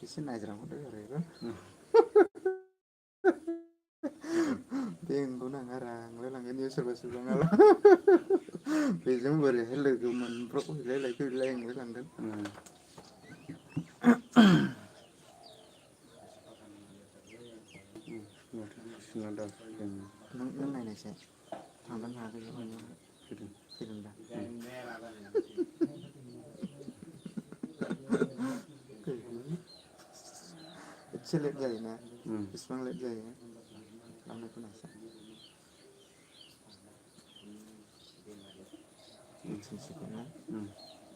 एसे नायज्रांहरदो ओरैबो बेंखौ नाङा रांलाय लांगोन सोरबा सोरबा नाला बेजों बोरैहाय लोगो मोनब्रब हैलाय फैलाय होनलाय लांगोन नों नायनायसै थांदों हायाखै फैदों दा एसे लेट जायोना बेसिबां लेट जायो खालामनायखौ नायसै मिथिसिगोन ना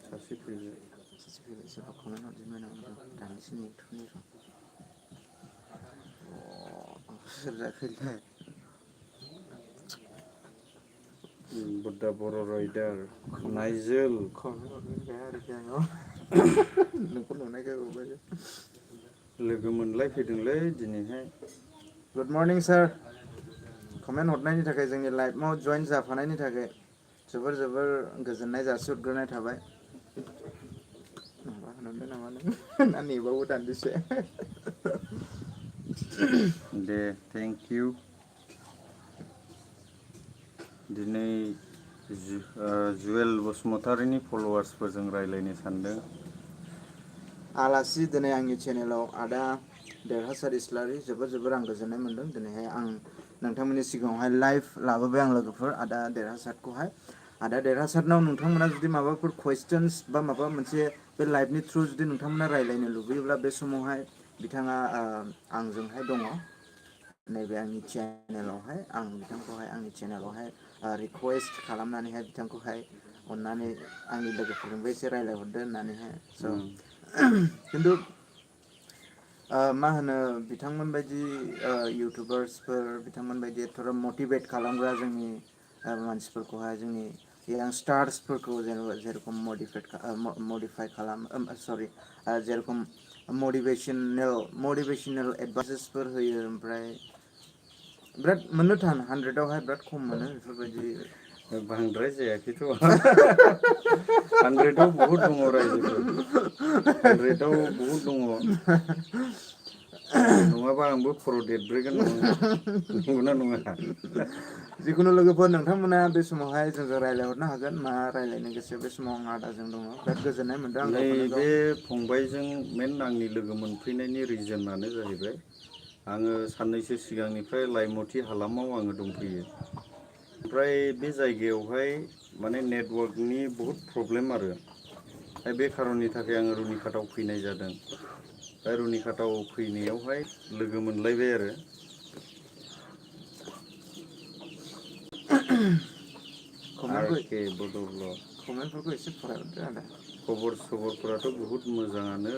सासे फैबाय सोरबा कमेन्ट हरजेनबाय नामा दाननोसै नेथ'नि र' सोर जाखोथाय बुद्धा बर' राइडार नाइजेल नोंखौ नुनायखाय हरबाय लोगो मोनलायफैदोंलै दिनैहाय गुड मर्निं सार कमेन्ट हरनायनि थाखाय जोंनि लाइभआव जइन जाफानायनि थाखाय जोबोर जोबोर गोजोननाय जासिहरग्रोनाय थाबाय माबा होनहरदों नामा नों ना नेबावो दान्दिसे दे थेंक इउ दिनै जुवेल बसुमतारीनि फल'वार्सफोरजों रायज्लायनो सानदों आलासि दिनै आंनि चेनेलाव आदा देरहासात इस्लारि जोबोर जोबोर आं गोजोननाय मोन्दों दिनैहाय आं नोंथांमोननि सिगाङावहाय लाइभ लाबोबाय आं लोगोफोर आदा देरहासातखौहाय आदा देरहासातनाव नोंथांमोना जुदि माबाफोर कुइसन्स बा माबा मोनसे बे लाइभनि थ्रु जुदि नोंथांमोना रायज्लायनो लुबैयोब्ला बे समावहाय बिथाङा आंजोंहाय दङ नैबे आंनि चेनेलावहाय आं बिथांखौहाय आंनि चेनेलावहाय रिकुवेस्ट खालामनानैहाय बिथांखौहाय अननानै आंनि लोगोफोरजोंबो एसे रायज्लायहरदो होननानैहाय स' खिन्थु मा होनो बिथांमोन बायदि इउटुबार्सफोर बिथांमोन बायदि एथ'ग्राब मटिभेट खालामग्रा जोंनि मानसिफोरखौहाय जोंनि यांस्टार्सफोरखौ जेनेबा जेरेखम मडिफाइ खालामो सरि जेरेखम मटिभेसनेल एडभाइसेसफोर होयो ओमफ्राय बिराद मोननो थान 100आवहाय बिराद खम मोनो बेफोरबायदि बांद्राय जायाखैथ' 100आव बहुद दङ रायजोफोर 100आव बहुद दङ नङाबा आंबो खर' देरद्रायगोन नंगौना नङा जिखुनु लोगोफोर नोंथांमोना बे समावहाय जोंजों रायज्लायहरनो हागोन मा रायज्लायनो गोसो बे समाव आं आदाजों दङ बिराद गोजोननाय मोनदों आं गावखौनो गाव बे फंबायजों मेन आंनि लोगो मोनफैनायनि रिजोनानो जाहैबाय आङो साननैसो सिगांनिफ्राय लाइमथि हालामाव आङो दंफैयो ओमफ्राय बे जायगायावहाय माने नेटवर्कनि बहुद प्रब्लेम आरो बे खारननि थाखाय आङो रुनिकाटाव फैनाय जादों दा रुनिकाटाव फैनायावहाय लोगो मोनलायबाय आरो कमेन्टफोरखौ एसे फरायहरदो आदा खबर सबरफोराथ' बहुद मोजाङानो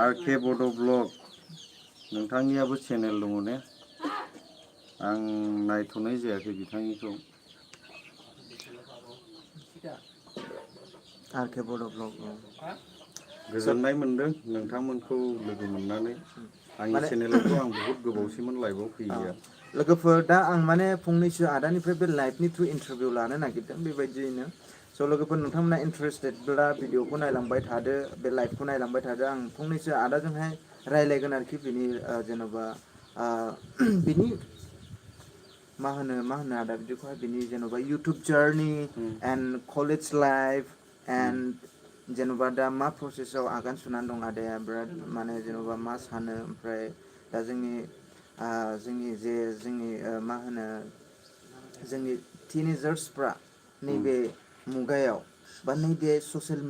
आरके बड' ब्लग नोंथांनियाबो चेनेल दङ ने आं नायथ'नाय जायाखै बिथांनिखौ आरके बड' ब्लग गोजोननाय मोनदों नोंथांमोनखौ लोगो मोननानै आंनि चेनेलावथ' आं बहुद गोबावसैमोन लाइभआव फैयैया लोगोफोर दा आं माने फंनैसो आदानिफ्राय बे लाइभनि थ्रु इन्टारभिउ लानो नागिरदों बेबायदियैनो स' लोगोफोर नोंथांमोना इन्टारेस्टेडब्ला भिडिअखौ नायलांबाय थादो बे लाइभखौ नायलांबाय थादो आं फंनैसो आदाजोंहाय रायज्लायगोन आरोखि बिनि जेन'बा बिनि मा होनो आदा बिदिखौहाय बिनि जेन'बा YouTube journey and college life and जेन'बा दा मा प्रसेसआव आगान सुरनानै दं आदाया बिराद माने जेन'बा मा सानो ओमफ्राय दा जोंनि मा होनो जोंनि टिनेजार्सफ्रा नैबे मुगायाव बा नैबे ससियेल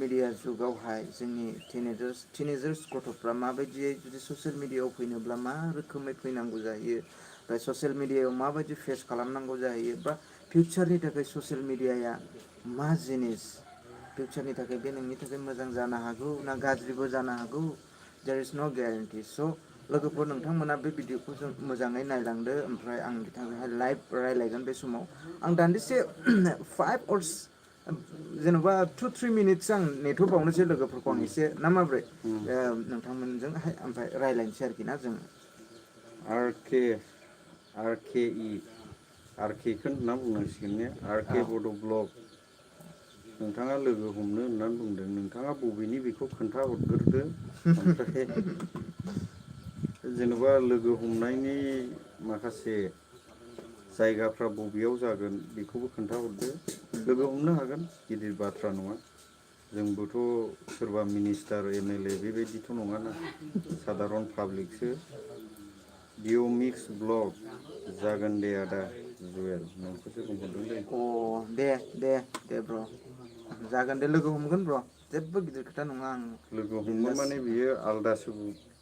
मिडिया जुगावहाय जोंनि टिनेजार्स गथ'फ्रा माबायदियै जुदि ससियेल मिडियायाव फैनोब्ला मा रोखोमै फैनांगौ जायो ओमफ्राय ससियेल मिडियायाव माबायदि फेस खालामनांगौ जायो बा फिउचारनि थाखाय ससियेल मिडियाया मा जिनिस फिउचारनि थाखाय बे नोंनि थाखाय मोजां जानो हागौ ना गाज्रिबो जानो हागौ देयर इज न' गेरेन्टि स' लोगोफोर नोंथांमोना बे भिडिअखौ जों मोजाङै नायलांदो ओमफ्राय आं बिथांजोंहाय लाइभ रायज्लायगोन बे समाव आं दान्दिसे 5 or जेन'बा 2-3 मिनिटसो आं नेथ'बावनोसै लोगोफोरखौ आं एसे ना माब्रै नोंथांमोनजोंहाय ओमफ्राय रायज्लायनोसै आरोखि ना जों आर के इ आरकेखौ होनना बुंनांसिगोन ने आरके बड' ब्लग नोंथाङा लोगो हमनो होननानै बुंदों नोंथाङा बबेनि बेखौ खोन्था हरग्रोदो ओमफ्राय जेनेबा लोगो हमनायनि माखासे जायगाफ्रा बबेयाव जागोन बेखौबो खोन्थाहरदो लोगो हमनो हागोन गिदिर बाथ्रा नङा जोंबोथ' सोरबा मिनिस्टार एमएलए बेबायदिथ' नङाना सादारन पाब्लिकसो डिअ मिक्स ब्लग जागोन दे आदा जुवेल नोंखौसो बुंहरदों दै दे ब्र जागोन दे लोगो हमगोन ब्र जेबो गिदिर खोथा नङा आं लोगो हमगोन बिन्दास माने बियो आलदासो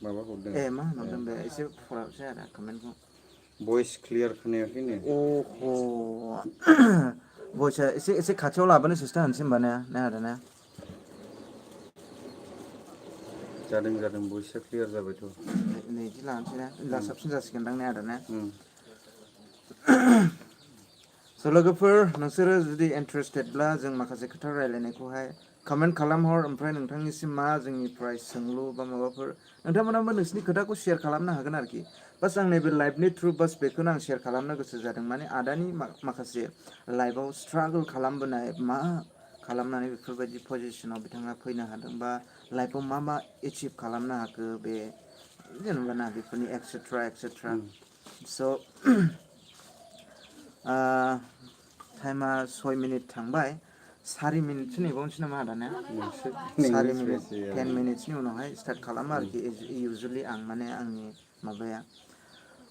माबा हरदों ए मा होनहरदों बे एसे फरायसै आरो कमेन्टखौ भइस क्लियार खोनायाखैनो भइसआ एसे खाथियाव लाबोनो सेस्था होनसै होमबा ने आदा ने जादों भइसआ क्लियार जाबायथ' नैदि लानोसै ना दा साबसिन जासिगोनदां ने आदा ने स' लोगोफोर नोंसोरो जुदि इन्टारेस्टेडब्ला जों माखासे खोथा रायलायनायखौहाय कमेन्ट खालामहर ओमफ्राय नोंथांनिसिम मा जोंनिफ्राय सोंलु बा माबाफोर नोंथांमोनाबो नोंसिनि खोथाखौ शेयार खालामनो हागोन आरोखि बास आं नैबे लाइफनि थ्रु बास बेखौनो आं शेयार खालामनो गोसो जादों माने आदानि माखासे लाइफआव स्ट्रागोल खालामबोनाय मा खालामनानै बेफोरबायदि पजिसनाव बिथाङा फैनो हादों बा लाइफआव मा एचिभ खालामनो हाखो बे जेनेबा ना बेफोरनि एक्सेट्रा स' टाइमा 6 मिनिट थांबाय 4 मिनिटसो नेबावनोसै नामा आदा ने नोंनि 4 मिनिट चयसै 10 मिनिट्सनि उनावहाय स्टार्ट खालामो आरोखि इउजुवेलि आं माने आंनि माबाया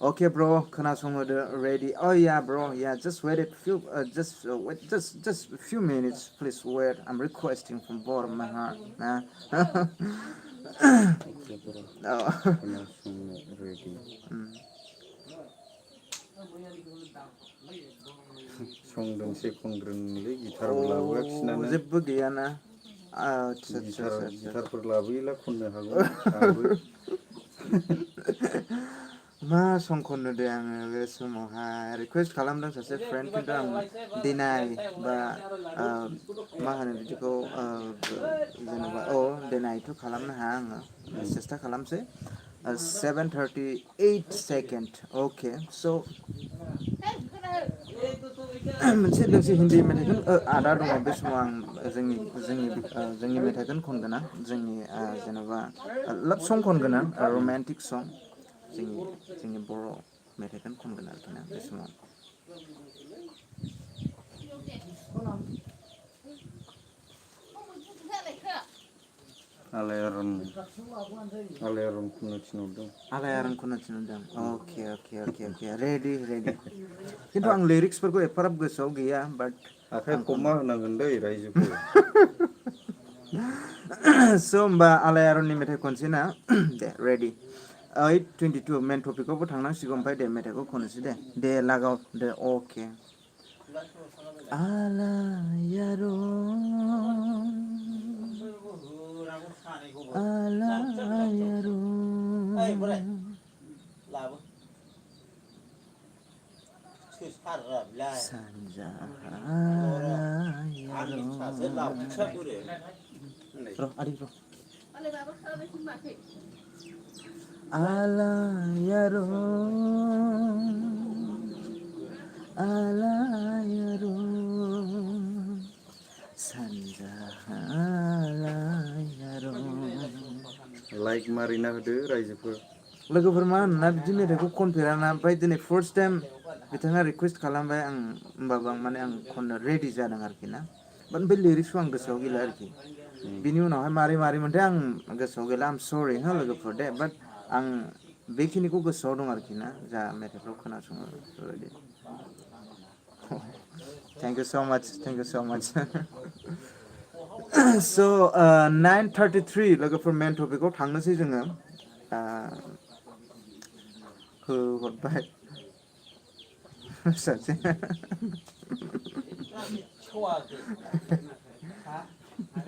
Okay, bro. खोनासंहोदो ready. Oh yeah, bro. Yeah, just wait a few. Just a few minutes, please wait. I'm requesting from bottom of my heart. Nah. Oh. खोनासंनो रेडि संदोंसै खनग्रोनोलै गिटारबो Oh, लाबोआखिसैनानो जेबो गैयाना. आच्छा गिटारफोर लाबोयोला खननो हागौमोन आंबो मा सं खननो दे आङो बे समावहाय रिकुवेस्ट खालामदों सासे फ्रेन्ड खिन्थु आं डिनाय बा मा होनो बिदिखौ जेनेबा डिनायथ' खालामनो हाया आङो सेस्था खालामसै 7:38 सेकेन्ड अके स' मोनसे दोंसे हिन्दी मेथाइखौ आदा दङ बे समाव आं जोंनि मेथाइखौनो खनगोन आं जोंनि जेन'बा लाभ सं खनगोन आं रमान्टिक सं जोंनि बर' मेथाइखौनो खनगोन आरोखि ना बे समाव आलायारन खननो थिनहरदों आलायारन खननो थिनहरदों अके रेडि खिन्थु आं लिरिक्सफोरखौ एफाराब गोसोआव गैया बाट आखाइ खबमा होनांगोन दै रायजोखौ स' होमबा आलायारननि मेथाइ खनसै ना दे रेडि 8:22 मेन टपिकआवबो थांनांसिगौ ओमफ्राय दे मेथाइखौ खननोसै दे लागाव दे अके लाइक मारिना होदो रायजोफोर लोगोफोर मा होनोना बिदि मेथाइखौ खनफेराना ओमफ्राय दिनै फार्स्ट टाइम बिथाङा रिकुवेस्ट खालामबाय आं होमबाबो आं खननो रेडि जादों आरोखि ना बाट बे लिरिक्सखौ आं गोसोआव गैला आरोखि बिनि उनावहाय मारै मोनथाय आं गोसोआव गैला आम सरि हो लोगोफोर दे बाट आं बेखिनिखौ गोसोआव दं आरोखि ना जा मेथाइफ्राव खोनासङो बेफोरबायदि थेंक इउ स' माच स' 9:33 लोगोफोर मेन टपिकआव थांनोसै जोङो हरबाय सासे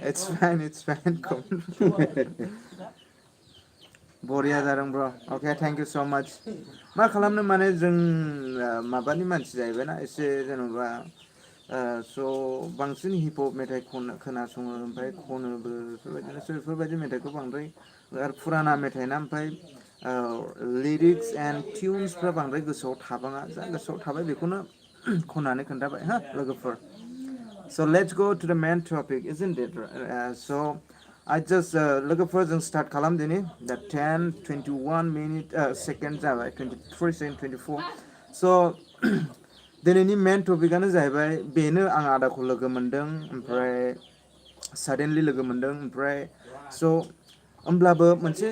It's fine. बरिया जादों ब्र अके थेंक इउ स' माच मा खालामनो माने जों माबानि मानसि जाहैबायना एसे जेन'बा स' बांसिन हिप हप मेथाइ खोनासङो ओमफ्राय खनोबो बेफोरबायदिनो बेफोरबायदि मेथाइखौ बांद्राय आरो फुराना मेथाइ ना ओमफ्राय लिरिक्स एन्ड टिउन्सफ्रा बांद्राय गोसोआव थाबाङा जा गोसोआव थाबाय बेखौनो खनानै खोन्थाबाय हा लोगोफोर so let's go to the main topic isn't it so I just लोगोफोर जों start खालामदिनि the 10:21 minute second जाबाय 23 second 24 so दिनैनि मेन टपिकआनो जाहैबाय बेनो आं आदाखौ लोगो मोनदों ओमफ्राय साडेनलि लोगो मोनदों ओमफ्राय स' होमब्लाबो मोनसे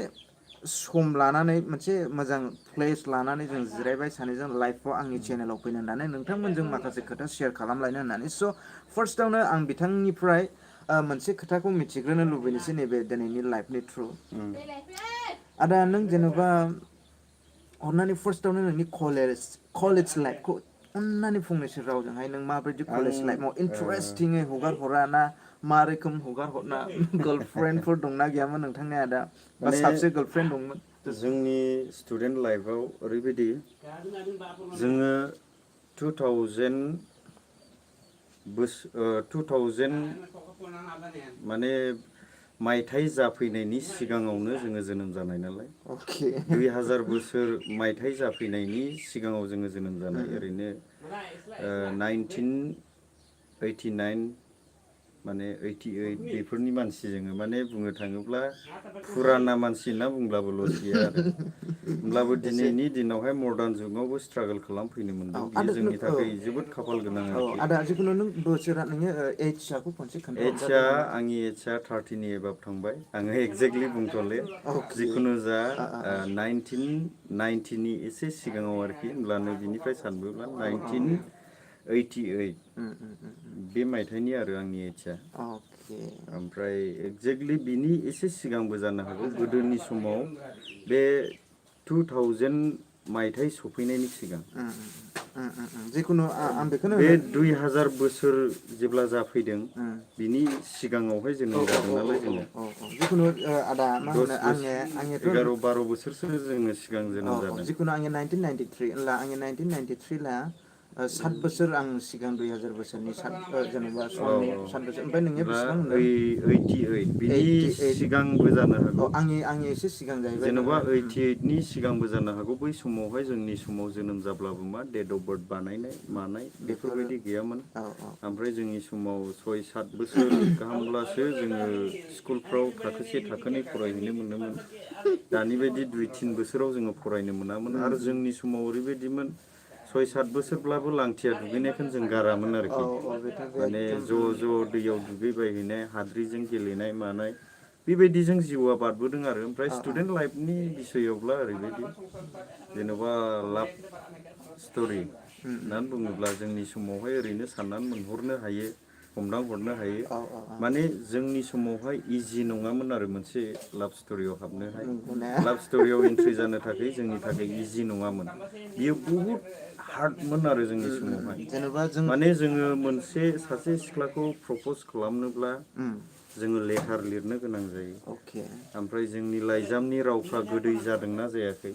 सम लानानै मोनसे मोजां प्लेस लानानै जों जिरायबाय सानैजों लाइभआव आंनि चेनेलाव फैनो होननानै नोंथांमोनजों माखासे खोथा शेयार खालामलायनो होननानै स' फार्स्टआवनो आं बिथांनिफ्राय मोनसे खोथाखौ मिथिग्रोनो लुबैनोसै नैबे दिनैनि लाइभनि थ्रु आदा नों जेन'बा अन्नानै फार्स्टआवनो नोंनि कलेज लाइफखौ अन्नानै फंनैसो रावजोंहाय नों माबायदि कलेज लाइफआव इन्टारेस्टिङै हगार हरा ना मा रोखोम हगार हरना गार्लफ्रेन्डफोर दंना गैयामोन नोंथांनि आदा बा माने साबसे गार्लफ्रेन्ड दंमोन जोंनि स्टुडेन्ट लाइफआव ओरैबायदि जोङो 2000 माने मायथाइ जाफैनायनि सिगाङावनो जोङो जोनोम जानाय नालाय अके 2000 बोसोर मायथाइ जाफैनायनि सिगाङाव जोङो जोनोम जानाय ओरैनो 1989 माने 88 बेफोरनि मानसि जोङो माने बुंनो थाङोब्ला फुराना मानसि होनना बुंब्लाबो लस गैया आरो होमब्लाबो दिनैनि दिनावहाय मडार्न जुगावबो स्ट्रागल खालामफैनो मोनदों बियो जोंनि थाखाय जोबोद खाफाल गोनां आरोखि आदा जिखुनु नों बोसोरा नोङो एजखौ खनसे एजआ आंनि एजआ 30नि एबाब थांबाय आङो एक्जेक्टलि बुंथ'ले जिखुनु जा 1990नि एसे सिगाङाव आरोखि होमब्लानो बिनिफ्राय सानबोब्ला 1988 बे मायथाइनि आरो आंनि एजआ ओमफ्राय एक्जेक्टलि बिनि एसे सिगांबो जानो हागौ गोदोनि समाव बे 2000 मायथाइ सफैनायनि सिगां जिखुनु आं बेखौनो बे 2000 बोसोर जेब्ला जाफैदों बिनि सिगाङावहाय जोनोम जादों नालाय जोङो जिखुनु आदा मा होनो 11-12 बोसोरसो जोङो सिगां जोनोम जादों जिखुनु आङो 1993 होनब्ला आङो 1993 ला 7 बोसोर आं सिगां 2000 बोसोरनि जेनेबा समनि 7 बोसोर ओमफ्राय नोंनिया बेसेबां होनदों 88 बिनि सिगांबो जानो हागौ आंनि एसे सिगां जाहैबाय जेन'बा 88नि सिगांबो जानो हागौ बै समावहाय जोंनि समाव जोनोम जाब्लाबो मा डेट अफ बार्थ बानायनाय मानाय बेफोरबायदि गैयामोन ओमफ्राय जोंनि समाव 6-7 बोसोर गाहामब्लासो जोङो स्कुलफ्राव थाखोसे थाखोनै फरायहैनो मोनोमोन दानि बायदि 2-3 बोसोराव जोङो फरायनो मोनामोन आरो जोंनि समाव ओरैबायदिमोन 6-7 बोसोरब्लाबो लांथिया दुगैनायखौनो जों गारामोन आरोखि माने ज' दैयाव दुगैबायहैनाय हाद्रिजों गेलेनाय मानाय बेबायदिजों जिउआ बारबोदों आरो ओमफ्राय स्टुडेन्ट लाइफनि बिसयआवब्ला ओरैबायदि जेन'बा लाभ स्ट'रि होननानै बुङोब्ला जोंनि समावहाय ओरैनो साननानै मोनहरनो हायो हमदां हरनो हायो माने जोंनि समावहाय इजि नङामोन आरो मोनसे लाभ स्ट'रियाव हाबनोहाय लाभ स्ट'रियाव एन्ट्रि जानो थाखाय जोंनि थाखाय इजि नङामोन बियो बहुद हार्डमोन आरो जोंनि समावहाय माने जोङो मोनसे सासे सिख्लाखौ प्रप'ज खालामनोब्ला जोङो लेटार लिरनो गोनां जायो ओमफ्राय जोंनि लाइजामनि रावफ्रा गोदै जादोंना जायाखै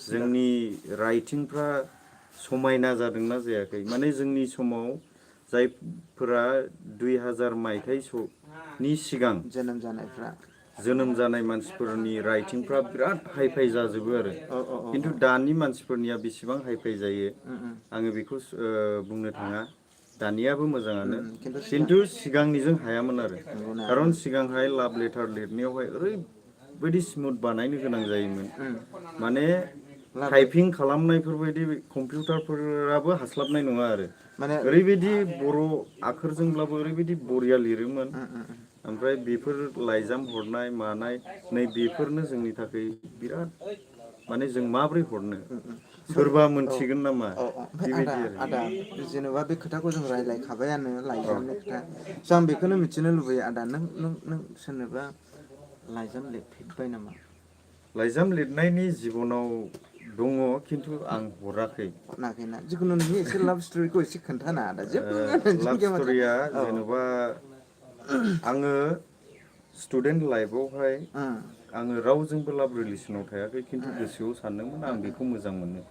जोंनि राइटिंफ्रा समायना जादोंना जायाखै माने जोंनि समाव जायफोरा 2000 मायथाइनि सिगां जोनोम जानाय मानसिफोरनि राइटिंफ्रा बिराद हाइ फाइ जाजोबो आरो खिन्थु दानि मानसिफोरनिया बेसेबां हाइ फाइ जायो आङो बेखौ बुंनो थाङा दानियाबो मोजाङानो खिन्थु सिगांनिजों हायामोन आरो खारन सिगांहाय लाभ लेटार लिरनायावहाय ओरैबायदि स्मुथ बानायनो गोनां जायोमोन माने टाइपिं खालामनायफोरबायदि कम्पिउटारफोराबो हास्लाबनाय नङा आरो ओरैबायदि बर' आखरजोंब्लाबो ओरैबायदि बरिया लिरोमोन ओमफ्राय बेफोर लाइजाम हरनाय मानाय नै बेफोरनो जोंनि थाखाय बिराद माने जों माब्रै हरनो सोरबा मोनथिगोन नामा बेबायदि आदा जेनेबा बे खोथाखौ जों रायज्लायखाबायानो लाइजामनि खोथा स' आं बेखौनो मिथिनो लुबैयो आदा नों सोरनोबा लाइजाम लिरफेरबाय नामा लाइजाम लिरनायनि जिबनाव दङ खिन्थु आं हराखै जिखुनु नोंनि एसे लाभ स्ट'रिखौ एसे खोन्थाना आदा लाभ स्ट'रिया जेन'बा आङो स्टुडेन्ट लाइफआवहाय आङो रावजोंबो लाभ रिलेसनाव थायाखै खिन्थु गोसोआव सानदोंमोन आं बेखौ मोजां मोनो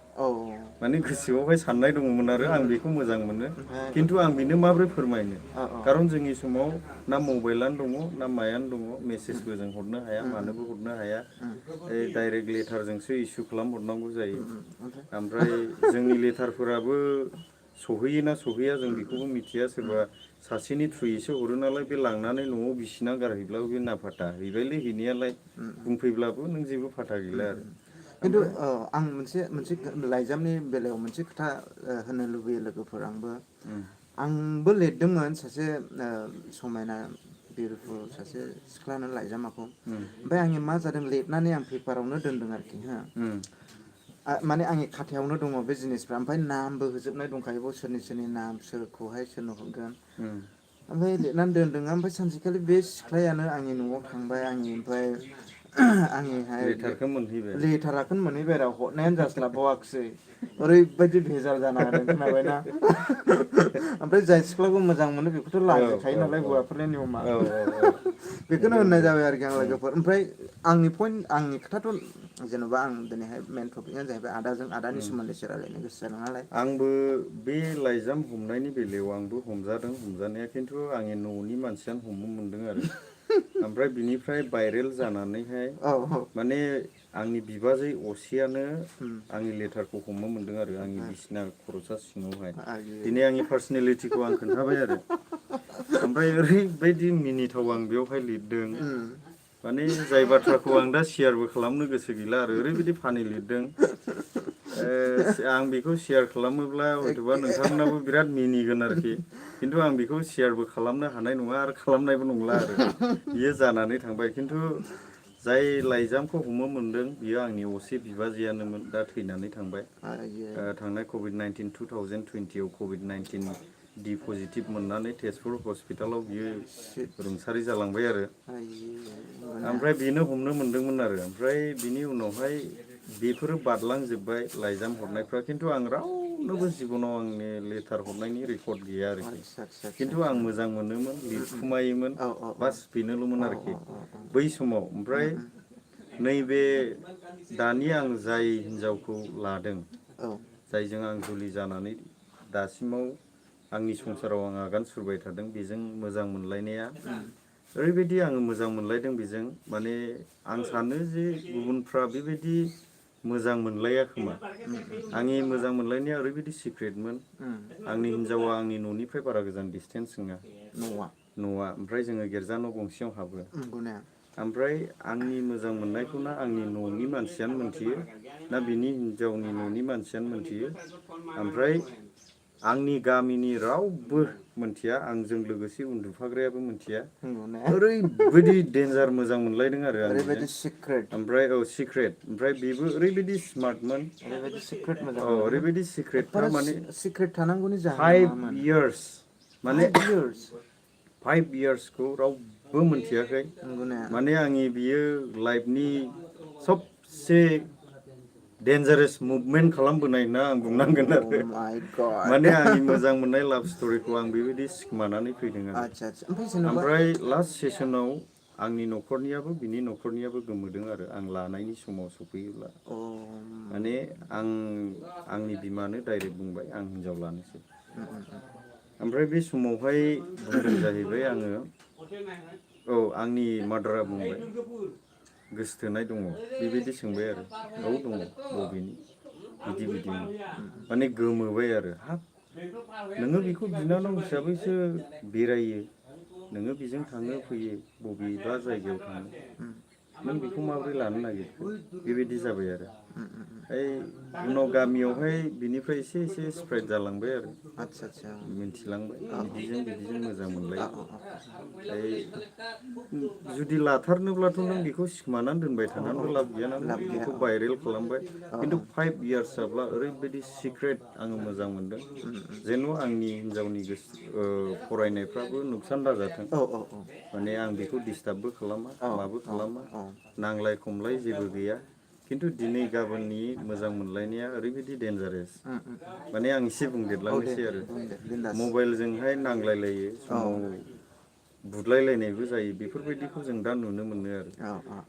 माने गोसोआवहाय साननाय दङमोन आरो आं बेखौ मोजां मोनो खिन्थु आं बेनो माबोरै फोरमायनो खारन जोंनि समाव ना मबाइलानो दङ ना मायानो दङ मेसेजबो जों हरनो हाया मानोबो हरनो हाया डाइरेक्ट लेटारजोंसो इसु खालामहरनांगौ जायो ओमफ्राय जोंनि लेटारफोराबो सहैयोना सहैया जों बेखौबो मिथिया सोरबा सासेनि थ्रुयैसो हरो नालाय बे लांनानै न'आव बिसिना गारहैब्लाबो बे नाफाता हैबायलै हैनायालाय बुंफैब्लाबो नों जेबो फाथा गैला आरो खिन्थु आं मोनसे लाइजामनि बेलायाव मोनसे खोथा होनो लुबैयो लोगोफोर आंबो लिरदोंमोन सासे समायना बिउटिफुल सासे सिख्लानो लाइजामाखौ ओमफ्राय आंनि मा जादों लिरनानै आं पेपारावनो दोनदों आरोखि माने आंनि खाथायावनो दङ बे जिनिसफ्रा ओमफ्राय नामबो होजोबनाय दंखायो सोरनि सोरनि नाम सोरखौहाय सोरनो हरगोन ओमफ्राय लिरनानै दोनदों ओमफ्राय सानसेखालि बे सिख्लायानो आंनि न'आव थांबाय ओमफ्राय आंनिहाय लेटारखौ मोनहैबाय लेटाराखौनो मोनहैबाय आरो हरनायानो जास्लाबबावाखिसै ओरैबायदि भेजाल जाना होदों खोनाबायना ओमफ्राय जाय सिख्लाखौ मोजां मोनो बेखौथ' लाजिखायो नालाय हौवाफोरनि नियमा बेखौनो होननाय जाबाय आरोखि आं लोगोफोर ओमफ्राय आंनि खोथाथ' जेन'बा आं दिनैहाय मेन टपिकआनो जाहैबाय आदानि सोमोन्दैसो रायलायनो गोसो जादों नालाय आंबो बे लाइजाम हमनायनि बेलायाव आंबो हमजादों हमजानाया खिन्थु आंनि न'नि मानसियानो हमनो मोनदों आरो ओमफ्राय बिनिफ्राय भाइरेल जानानैहाय माने आंनि बिबाजै असेयानो आंनि लेटारखौ हमनो मोनदों आरो आंनि बिसिना खर'सा सिङावहाय दिनै आंनि पार्सनेलिटिखौ आं खोन्थाबाय आरो ओमफ्राय ओरैबायदि मिनिथाव आं बेवहाय लिरदों माने जाय बाथ्राखौ आं दा शेयारबो खालामनो गोसो गैला आरो ओरैबायदि फानि लिरदों आं बेखौ शेयार खालामोब्ला हयथ'बा नोंथांमोनाबो बिराद मिनिगोन आरोखि खिन्थु आं बेखौ शेयारबो खालामनो हानाय नङा आरो खालामनायबो नंला आरो बियो जानानै थांबाय खिन्थु जाय लाइजामखौ हमनो मोनदों बियो आंनि असे बिबाजैयानोमोन दा थैनानै थांबाय थांनाय कभिड-19 2020आव कभिड-19 डि पजिटिभ मोननानै तेजपुर हस्पिटालाव बियो रुंसारि जालांबाय आरो ओमफ्राय बेनो हमनो मोनदोंमोन आरो ओमफ्राय बिनि उनावहाय बेफोरो बारलांजोब्बाय लाइजाम हरनायफ्रा खिन्थु आं रावनोबो जिबनाव आंनि लेटार हरनायनि रेकर्ड गैया आरोखि खिन्थु आं मोजां मोनोमोन लिरखुमायोमोन बास बेनोल'मोन आरोखि बै समाव ओमफ्राय नैबे दानि आं जाय हिन्जावखौ लादों जायजों आं जुलि जानानै दासिमाव आंनि संसाराव आं आगान सुरबाय थादों बेजों मोजां मोनलायनाया ओरैबायदि आङो मोजां मोनलायदों बेजों माने आं सानो जे गुबुनफ्रा बेबायदि मोजां मोनलाया खोमा आंनि मोजां मोनलायनाया ओरैबायदि सिक्रेटमोन आंनि हिन्जावा आंनि न'निफ्राय बारा गोजान डिसटेन्स नङा न'आ ओमफ्राय जोङो गिर्जा न' गंसेयाव हाबो ओमफ्राय आंनि मोजां मोननायखौना आंनि न'नि मानसियानो मोनथियो ना बिनि हिन्जावनि न'नि मानसियानो मोनथियो ओमफ्राय आंनि गामिनि रावबो मोनथिया आंजों लोगोसे उन्दुफाग्रायाबो मोनथिया ओरैबायदि डेन्जार मोजां मोनलायदों आरो आं बेजों ओमफ्राय सिक्रेट ओमफ्राय बेबो ओरैबायदि स्मार्टमोन ओरैबायदि सिक्रेटखा माने सिक्रेट थानांगौनि जाहोना 5 years माने 5 yearsखौ रावबो मोनथियाखै माने आंनि बियो लाइफनि सबसे डेन्जारेस मुभमेन्ट खालामबोनाय होनना आं बुंनांगोन आरो माने आंनि मोजां मोननाय लाभ स्ट'रिखौ आं बेबायदि सिखोमानानै फैदों आरो ओमफ्राय लास्ट सेसनाव आंनि न'खरनियाबो बिनि न'खरनियाबो गोमोदों आरो आं लानायनि समाव सफैयोब्ला माने आंनि बिमानो डाइरेक्ट बुंबाय आं हिन्जाव लानोसै ओमफ्राय बे समावहाय बुंदों जाहैबाय आङो आंनि मादारा बुंबाय गोसोथोनाय दङ बेबायदि सोंबाय आरो दङ बबेनि बिदिमोन माने गोमोबाय आरो हाब नोङो बेखौ बिनानाव हिसाबैसो बेरायो नोङो बेजों थाङो फैयो बबेबा जायगायाव थाङो नों बेखौ माबोरै लानो नागिरखो बेबायदि जाबाय आरो उनाव गामियावहाय बिनिफ्राय एसे स्प्रेड जालांबाय आरो मिथिलांबाय बिदिजों मोजां मोनलायो जुदि लाथारनोब्लाथ' नों बेखौ सिखोमानानै दोनबाय थानानैबो लाब गैया नालाय बेखौ भाइरेल खालामबाय खिन्थु 5 years जाब्ला ओरैबायदि सिक्रेट आङो मोजां मोनदों जेन' आंनि हिन्जावनि फरायनायफ्राबो नुकसान दाजाथों माने आं बेखौ डिस्टार्बबो खालामा माबो खालामा नांलाय खमलाय जेबो गैया खिन्थु दिनै गाबोननि मोजां मोनलायनाया ओरैबायदि डेन्जारेस माने आं एसे बुंदेरलांनोसै आरो मबाइलजोंहाय नांलायलायो समाव बुदलायलायनायबो जायो बेफोरबायदिखौ जों दा नुनो मोनो आरो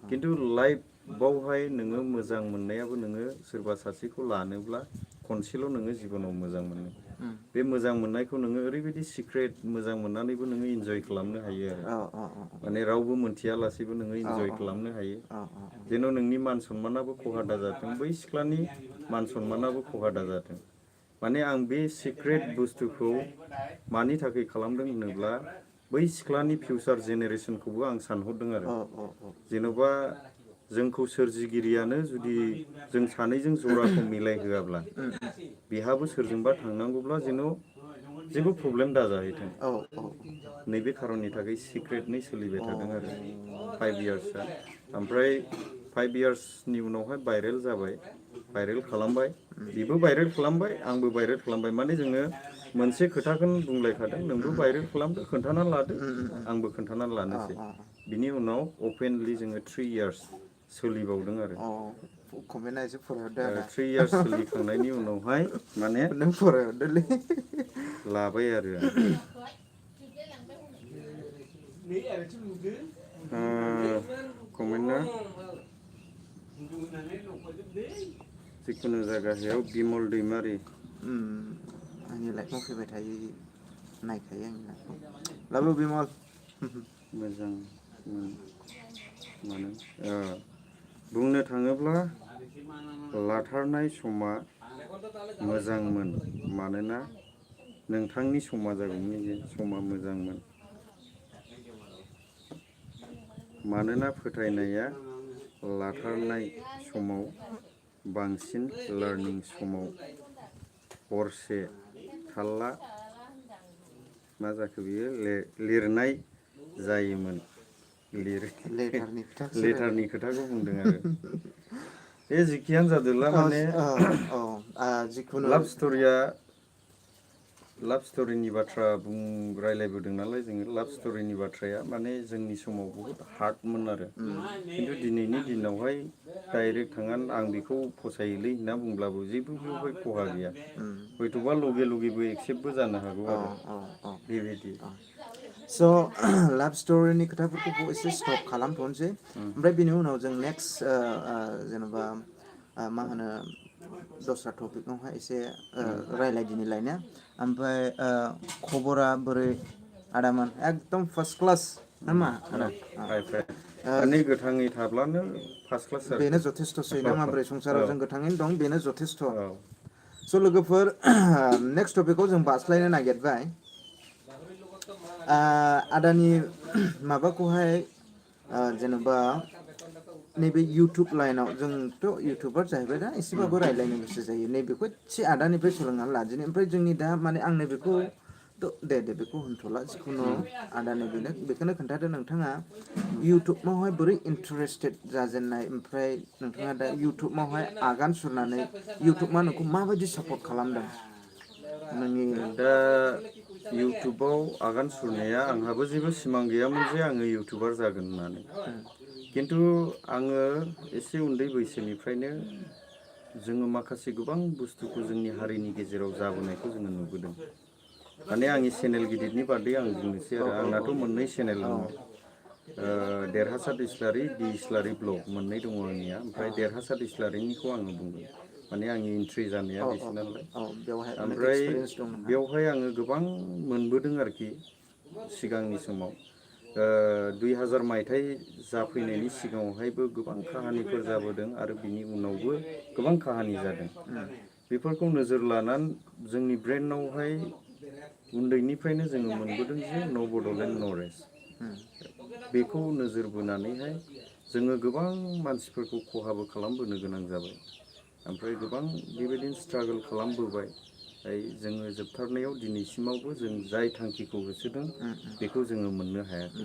खिन्थु लाइफआवहाय नोङो मोजां मोननायाबो नोङो सोरबा सासेखौ लानोब्ला खनसेल' नोङो जिबनाव मोजां मोनो बे मोजां मोननायखौ नोङो ओरैबायदि सिक्रेट मोजां मोननानैबो नोङो इन्जय खालामनो हायो आरो माने रावबो मोनथियालासेबो नोङो इन्जय खालामनो हायो जेन' नोंनि मान सनमानाबो खहा दाजाथों बै सिख्लानि मान सनमानाबो खहा दाजाथों माने आं बे सिक्रेट बुस्थुखौ मानि थाखाय खालामदों होनोब्ला बै सिख्लानि फिउचार जेनेरेसनखौबो आं सानहरदों आरो जेन'बा जोंखौ सोरजिगिरियानो जुदि जों सानैजों जराखौ मिलायहोआब्ला बेहाबो सोरजोंबा थांनांगौब्ला जेन' जेबो प्रब्लेम दाजाहैथों नैबे खारननि थाखाय सिक्रेटनै सोलिबाय थादों आरो 5 इयार्सआ ओमफ्राय 5 इयार्सनि उनावहाय भाइरेल जाबाय भाइरेल खालामबाय बेबो भाइरेल खालामबाय आंबो भाइरेल खालामबाय माने जोङो मोनसे खोथाखौनो बुंलायखादों नोंबो भाइरेल खालामदो खोन्थानानै लादो आंबो खोन्थानानै लानोसै बिनि उनाव अपेनलि जोङो 3 इयार्स सोलिबावदों आरो कमेन्टआ एसे फरायहरदो आदा 3 इयार्स सोलिखांनायनि उनावहाय माने नों फरायहरदोलै लाबाय आरो कमेन्टआ जिखुनु जायगायाव बिमल दैमारि आंनि लाइफआव फैबाय थायो नायखायो आंनि लाइफआव लाबो बिमल मोजां मानो बुंनो थाङोब्ला लाथारनाय समा मोजांमोन मानोना नोंथांनि समा मोजांमोन मानोना फोथायनाया लाथारनाय समाव बांसिन लार्निं समाव हरसे थाल्ला मा जाखो बियो लिरनाय जायोमोन लेटारनि खोथाखौ बुंदों आरो बे जिखियानो जादोंला माने जिखुनु लाभ स्ट'रिनि बाथ्रा रायलायबोदों नालाय जोङो लाभ स्ट'रिनि बाथ्राया माने जोंनि समाव बहुद हार्डमोन आरो खिन्थु दिनैनि दिनावहाय डाइरेक्ट थांनानै आं बेखौ फसायोलै होनना बुंब्लाबो जेबो बेवहाय खहा गैया हयथ'बा लगे लगेबो एक्सेप्टबो जानो हागौ आरो बेबायदि स' लाभ स्ट'रिनि खोथाफोरखौ एसे स्टप खालामथ'नोसै ओमफ्राय बिनि उनाव जों नेक्स्ट जेनेबा मा होनो दस्रा टपिकआवहाय एसे रायलायदिनि लायनो ओमफ्राय खबरा बोरै आदामोन एकदम फार्स्ट क्लास नामा आदा माने गोथाङै थाब्लानो फार्स्ट क्लास बेनो जथेस्थ'सै ना माब्रै संसाराव जों गोथाङैनो दं बेनो जथेस्थ' स' लोगोफोर नेक्स्ट टपिकखौ जों बास्लायनो नागिरबाय आदानि माबाखौहाय जेनेबा नैबे इउटुब लाइनाव जोंथ' इउटुबार जाहैबाय दा एसेबाबो रायज्लायनो गोसो जायो नैबेखौ एसे आदानिफ्राय सोलोंनानै लादिनि ओमफ्राय जोंनि दा माने आं नैबेखौ दे बेखौ होनथ'ला जिखुनु आदानि बेखौनो खोन्थादो नोंथाङा इउटुबावहाय बोरै इन्टारेस्टेड जाजेननाय ओमफ्राय नोंथाङा दा इउटुबावहाय आगान सुरनानै इउटुबा नोंखौ माबायदि सापर्ट खालामदों नोंनि दा इउटुबाव आगान सुरनाया आंहाबो जेबो सिमां गैयामोन जे आङो इउटुबार जागोन होननानै खिन्थु आङो एसे उन्दै बैसोनिफ्रायनो जोङो माखासे गोबां बुस्थुखौ जोंनि हारिनि गेजेराव जाबोनायखौ जोङो नुबोदों माने आंनि चेनेल गिदिरनि बादै आं बुंनोसै आरो आंनाथ' मोननै चेनेल दङ देरहासात इस्लारि दि इस्लारि ब्लग मोननै दङ आंनिया ओमफ्राय देरहासात इस्लारिनिखौ आङो बुंगोन माने आंनि एन्ट्रि जानाया बिसो नालाय बेवहाय अनेक ओमफ्राय एक्सपिरियेन्स दं नोंहा बेवहाय आङो गोबां मोनबोदों आरोखि सिगांनि समाव 2000 मायथाइ जाफैनायनि सिगाङावहायबो गोबां काहानिफोर जाबोदों आरो बिनि उनावबो गोबां काहानि जादों बेफोरखौ नोजोर लानानै जोंनि ब्रेनावहाय उन्दैनिफ्रायनो जोङो मोनबोदों जे न' बड'लेण्ड न' रेस्ट बेखौ नोजोर बोनानैहाय जोङो गोबां मानसिफोरखौ खहाबो खालामबोनो गोनां जाबाय ओमफ्राय गोबां बेबायदिनो स्ट्रागोल खालामबोबाय जोङो जोबथारनायाव दिनैसिमावबो जों जाय थांखिखौ होसोदों बेखौ जोङो मोननो हायाखै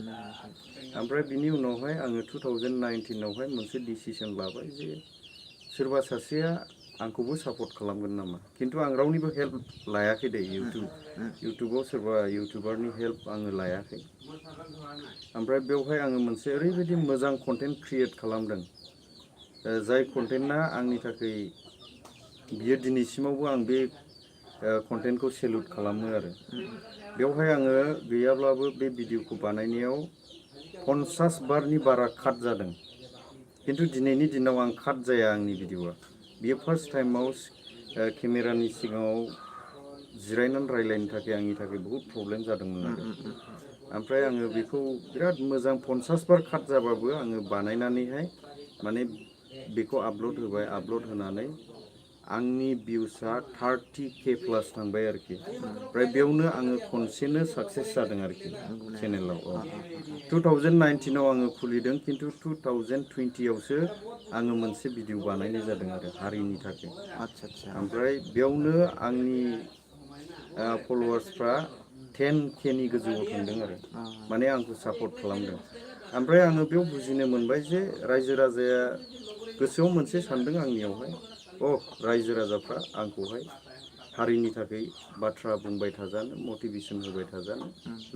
ओमफ्राय बिनि उनावहाय आङो 2019आवहाय मोनसे डिसिसन लाबाय जे सोरबा सासेया आंखौबो सापर्ट खालामगोन नामा खिन्थु आं रावनिबो हेल्प लायाखै दे इउटुबाव सोरबा इउटुबारनि हेल्प आङो लायाखै ओमफ्राय बेवहाय आङो मोनसे ओरैबायदि मोजां कन्टेन्ट क्रियेट खालामदों जाय कन्टेन्टआ आंनि थाखाय बियो दिनैसिमावबो आं बे कन्टेन्टखौ सेलुट खालामो आरो बेवहाय आङो गैयाब्लाबो बे भिडिअखौ बानायनायाव 50 बारनि बारा काट जादों खिन्थु दिनैनि दिनाव आं काट जाया आंनि भिडिअआ बियो फार्स्ट टाइमाव केमेरानि सिगाङाव जिरायनानै रायलायनो थाखाय आंनि थाखाय बहुद प्रब्लेम जादोंमोन आरो ओमफ्राय आङो बेखौ बिराद मोजां 50 बार काट जाबाबो आङो बानायनानैहाय माने बेखौ आपल'ड होबाय आपल'ड होनानै आंनि भिउसआ 30K+ थांबाय आरोखि ओमफ्राय बेयावनो आङो खनसेनो साक्सेस जादों आरोखि चेनेलाव 2019आव आङो खुलिदों खिन्थु 2020आवसो आङो मोनसे भिडिअ बानायनाय जादों आरो हारिनि थाखाय ओमफ्राय बेयावनो आंनि फलोवार्सफ्रा 10Kनि गोजौआव थांदों आरो माने आंखौ सापर्ट खालामदों ओमफ्राय आङो बेयाव बुजिनो मोनबाय जे रायजो राजाया गोसोआव मोनसे सानदों आंनियावहाय रायजो राजाफ्रा आंखौहाय हारिनि थाखाय बाथ्रा बुंबाय थाजानो मटिभेसन होबाय थाजानो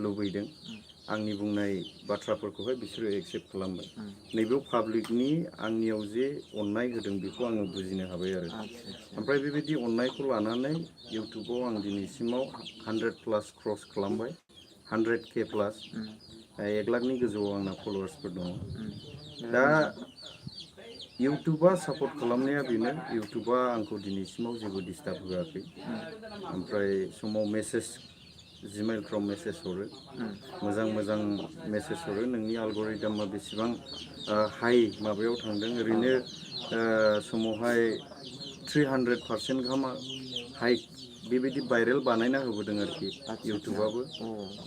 लुबैदों आंनि बुंनाय बाथ्राफोरखौहाय बिसोरो एक्सेप्ट खालामबाय नैबेयाव पाब्लिकनि आंनियाव जे अननाय होदों बेखौ आङो बुजिनो हाबाय आरो ओमफ्राय बेबायदि अननायखौ लानानै इउटुबाव आं दिनैसिमाव 100+ क्रस खालामबाय 100K+, 1 लाखनि गोजौआव आंना फलोवार्सफोर दङ दा इउटुबा सापर्ट खालामनाया बेनो इउटुबा आंखौ दिनैसिमाव जेबो डिस्टार्ब होआखै ओमफ्राय समाव मेसेज जिमेलफ्राव मेसेज हरो मोजां मोजां मेसेज हरो नोंनि एलगरिदमा बेसेबां हाइ माबायाव थांदों ओरैनो समावहाय 300% गाहाम हाइक बेबायदि भाइरेल बानायना होबोदों आरोखि इउटुबाबो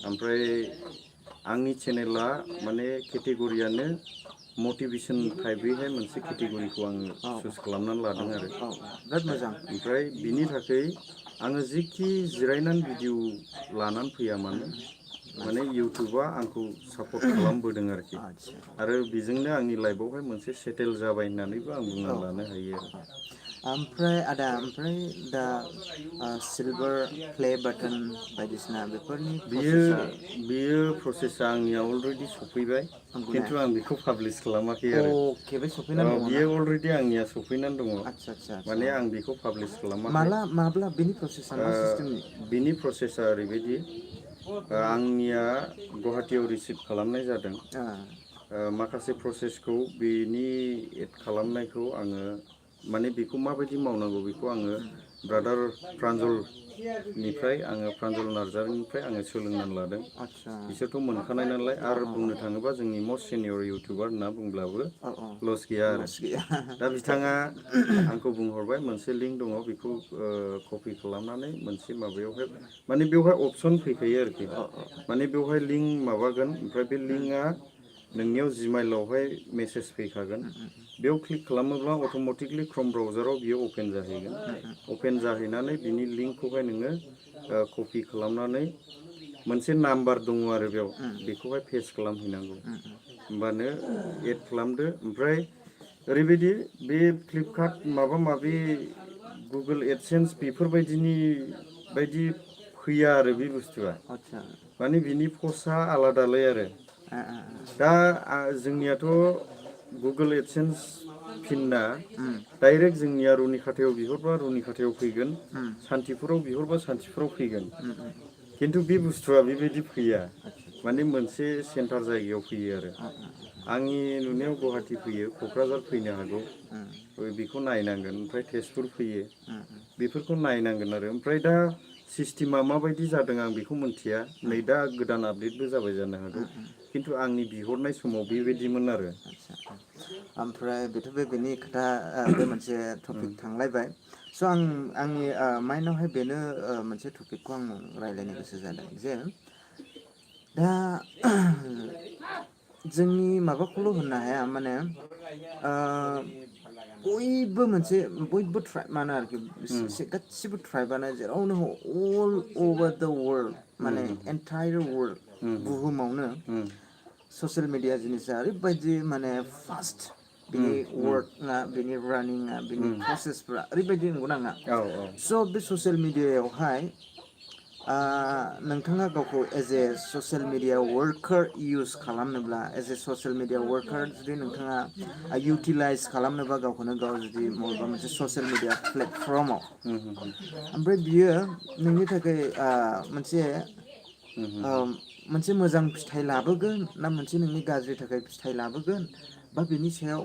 ओमफ्राय आंनि चेनेला माने केटेगरियानो मटिभेसन टाइपैहाय मोनसे केटेगरिखौ आङो चुज खालामनानै लादों आरो बिराद मोजां ओमफ्राय बिनि थाखाय आङो जिखि जिरायनानै भिडिअ लानानै फैया मानो माने इउटुबा आंखौ सापर्ट खालामबोदों आरोखि आरो बेजोंनो आंनि लाइफआवहाय मोनसे सेटेल जाबाय होननानैबो आं बुंना लानो हायो आरो ओमफ्राय आदा ओमफ्राय दा सिलभार प्ले बाटन बायदिसिना बेफोरनि बेयो प्रसेसा आंनिया अलरेडि सफैबाय खिन्थु आं बेखौ पाब्लिस खालामाखै आरो बे सफैनानै दङ ना बियो अलरेडि आंनिया सफैनानै दङ आदसा माने आं बेखौ पाब्लिस खालामाखै माब्ला बेनि प्रसेसा मा सिस्टेमनि बिनि प्रसेसा ओरैबायदि आंनिया गुवाहाटीयाव रिसिभ खालामनाय जादों माखासे प्रसेसखौ बेनि एड खालामनायखौ आङो माने बेखौ माबायदि मावनांगौ बेखौ आङो ब्रादार प्रान्जलनिफ्राय आङो प्रान्जल नार्जारिनिफ्राय आङो सोलोंनानै लादों बिसोरथ' मोनखानाय नालाय आरो बुंनो थाङोबा जोंनि मस्ट सिनियर इउटुबार होनना बुंब्लाबो लस गैया आरो दा बिथाङा आंखौ बुंहरबाय मोनसे लिंक दङ बेखौ कपि खालामनानै मोनसे माबायावहाय माने बेवहाय अपसन फैखायो आरोखि माने बेवहाय लिंक माबागोन ओमफ्राय बे लिंकआ नोंनियाव जिमेइलावहाय मेसेज फैखागोन बेयाव क्लिक खालामोब्ला अट'मेटिकलि क्रम ब्राउजाराव बियो अपेन जाहैगोन अपेन जाहैनानै बिनि लिंकखौहाय नोङो कपि खालामनानै मोनसे नाम्बार दङ आरो बेयाव बेखौहाय पेस्ट खालामहैनांगौ होमबानो एड खालामदो ओमफ्राय ओरैबायदि बे फ्लिपकार्ट माबा माबि गुगोल एडसेन्स बेफोरबायदिनि बायदि फैया आरो बे बुस्थुआ माने बिनि पस्टआ आलादालाय आरो दा जोंनियाथ' गुगोल एडसेन्स फिनना डाइरेक्ट जोंनिया रुनि खाथायाव बिहरबा रुनि खाथायाव फैगोन सान्थिफुराव बिहरबा सान्थिफुराव फैगोन खिन्थु बे बुस्थुआ बेबायदि फैया माने मोनसे सेन्टार जायगायाव फैयो आरो आंनि नुनायाव गुवाहाटी फैयो क'क्राझार फैनो हागौ बेखौ नायनांगोन ओमफ्राय तेजपुर फैयो बेफोरखौ नायनांगोन आरो ओमफ्राय दा सिस्टेमा माबायदि जादों आं बेखौ मिन्थिया नै दा गोदान आपडेटबो जाबाय जानो हागौ खिन्थु आंनि बिहरनाय समाव बेबायदिमोन आरो ओमफ्राय बेथ' बेनि खोथा बे मोनसे टपिक थांलायबाय स' आंनि माइन्डआवहाय बेनो मोनसे टपिकखौ आं रायज्लायनो गोसो जादों जे दा जोंनि माबाखौल' होननो हाया माने बयबो ट्राइबानो आरोखि गासिबो ट्राइबानो जेरावनो अल अभार दा वर्ल्ड माने एन्टायर वर्ल्ड बुहुमावनो ससियेल मिडिया जिनिसा ओरैबायदि माने फास्ट बिनि वर्कआ बिनि रानिंआ बिनि प्रसेसफ्रा ओरैबायदि नंगौना नङा स' बे ससियेल मिडियायावहाय नोंथाङा गावखौ as a social media worker use खालामनोब्ला as a social media worker जुदि नोंथाङा इउटिलाइज खालामनोबा गावखौनो गाव जुदि बबेबा मोनसे ससियेल मिडिया प्लेटफर्माव ओमफ्राय बियो नोंनि थाखाय मोनसे मोजां फिथाइ लाबोगोन ना मोनसे नोंनि गाज्रि थाखाय फिथाइ लाबोगोन बा बिनि सायाव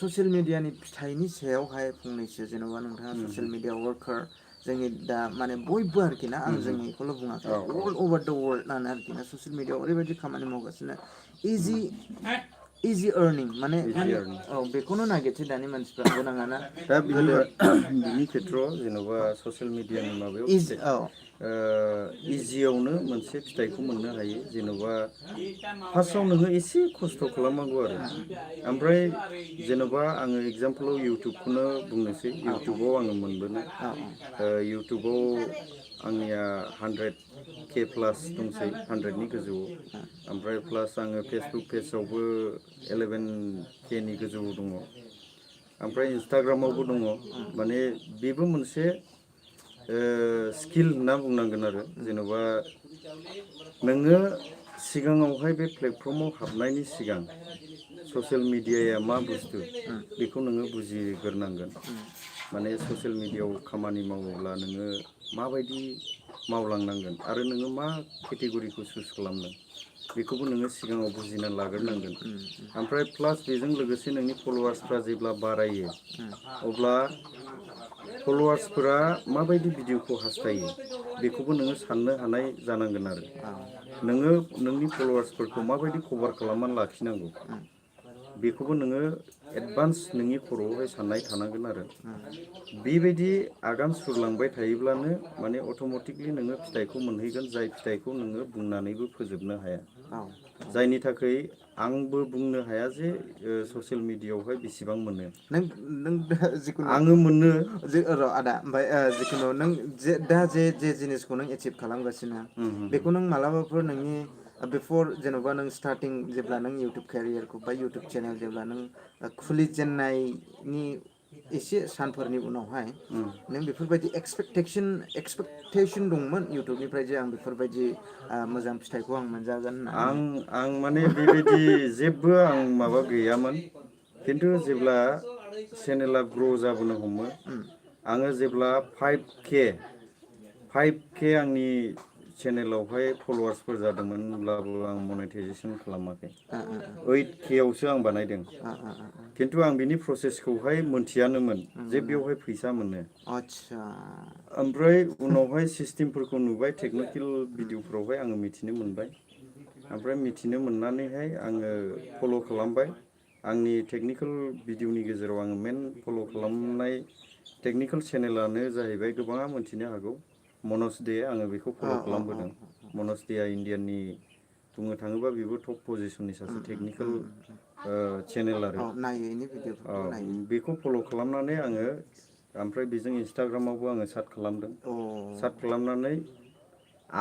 ससियेल मिडियानि फिथाइनि सायावहाय फंनैसो जेन'बा नोंथाङा ससियेल मिडिया वर्कार जोंनि दा माने बयबो आरोखि ना आं जोंनिखौल' बुङाखै अल अभार दा वर्ल्ड आरोखि ना ससियेल मिडियाआव ओरैबायदि खामानि मावगासिनो इजि इजि अर्निं माने Easy earning. औ बेखौनो नागिरसै दानि मानसिफ्रा गोनाङाना दा गोदो बिनि खेथ्रआव जेन'बा ससियेल मिडियानि माबायाव इजि औ इजियावनो मोनसे फिथाइखौ मोननो हायो जेन'बा फार्स्टआव नोङो एसे खस्थ' खालामनांगौ आरो ओमफ्राय जेन'बा आङो एगजामपोलाव इउटुबखौनो बुंनोसै औ इउटुबाव आङो मोनबोनाय औ इउटुबाव आंनिया 100K प्लास दंसै 100नि गोजौआव ओमफ्राय प्लास आङो फेसबुक पेजावबो 11K नि गोजौआव दङ ओमफ्राय इन्सटाग्रामावबो दङ माने बेबो मोनसे स्किल होनना बुंनांगोन आरो जेन'बा नोङो सिगाङावहाय बे प्लेटफर्माव हाबनायनि सिगां ससियेल मिडियाया मा बुस्थु बेखौ नोङो बुजिग्रोनांगोन माने ससियेल मिडियायाव खामानि मावोब्ला नोङो माबायदि मावलांनांगोन आरो नोङो मा केटेगरिखौ चुज खालामदों बेखौबो नोङो सिगाङाव बुजिना लाग्रोनांगोन ओमफ्राय प्लास बेजों लोगोसे नोंनि फल'वार्सफ्रा जेब्ला बारायो अब्ला फल'वार्सफोरा माबायदि भिडिअखौ हास्थायो बेखौबो नोङो साननो हानाय जानांगोन आरो नोङो नोंनि फल'वार्सफोरखौ माबायदि कभार खालामनानै लाखिनांगौ बेखौबो नोङो एडभान्स नोंनि खर'आवहाय साननाय थानांगोन आरो बेबायदि आगान सुरलांबाय थायोब्लानो माने अट'मेटिकलि नोङो फिथाइखौ मोनहैगोन जाय फिथाइखौ नोङो बुंनानैबो फोजोबनो हाया जायनि थाखाय आंबो बुंनो हाया जे ससियेल मिडियायावहाय बेसेबां मोनो नों जिखुनु आङो मोनो र' आदा ओमफ्राय जिखुनु नों जे जिनिसखौ नों एचिभ खालामगासिनो बेखौ नों मालाबाफोर नोंनि बिफर जेन'बा नों स्टार्टिं जेब्ला नों इउटुब केरियारखौ बा इउटुब चेनेल जेब्ला नों खुलिजेननायनि एसे सानफोरनि उनावहाय नों बेफोरबायदि एक्सपेक्टेसन दंमोन इउटुबनिफ्राय जे आं बेफोरबायदि मोजां फिथाइखौ आं मोनजागोन होननानै आं माने बेबायदि जेबो आं माबा गैयामोन खिन्थु जेब्ला चेनेला ग्र' जाबोनो हमो आङो जेब्ला 5K आंनि चेनेलावहाय फल'वार्सफोर जादोंमोन होनब्लाबो आं मनेटाइजेसन खालामाखै 8K आवसो आं बानायदों खिन्थु आं बिनि प्रसेसखौहाय मोनथियानोमोन जे बेवहाय फैसा मोनो आदसा ओमफ्राय उनावहाय सिस्टेमफोरखौ नुबाय टेकनिकेल भिडिअफ्रावहाय आङो मिथिनो मोनबाय ओमफ्राय मिथिनो मोननानैहाय आङो फल' खालामबाय आंनि टेकनिकेल भिडिअनि गेजेराव आङो मेन फल' खालामनाय टेकनिकेल चेनेलानो जाहैबाय गोबाङा मोनथिनो हागौ मनज दे आङो बेखौ फल' खालामबोदों मनज देआ इण्डियाननि बुंनो थाङोबा बेबो टप पजिसननि सासे टेकनिकेल चेनेल आरो नायैनि भिडिअफोरखौ नायो बेखौ फल' खालामनानै आङो ओमफ्राय बेजों इन्सटाग्रामावबो आङो सार्ट खालामदों सार्ट खालामनानै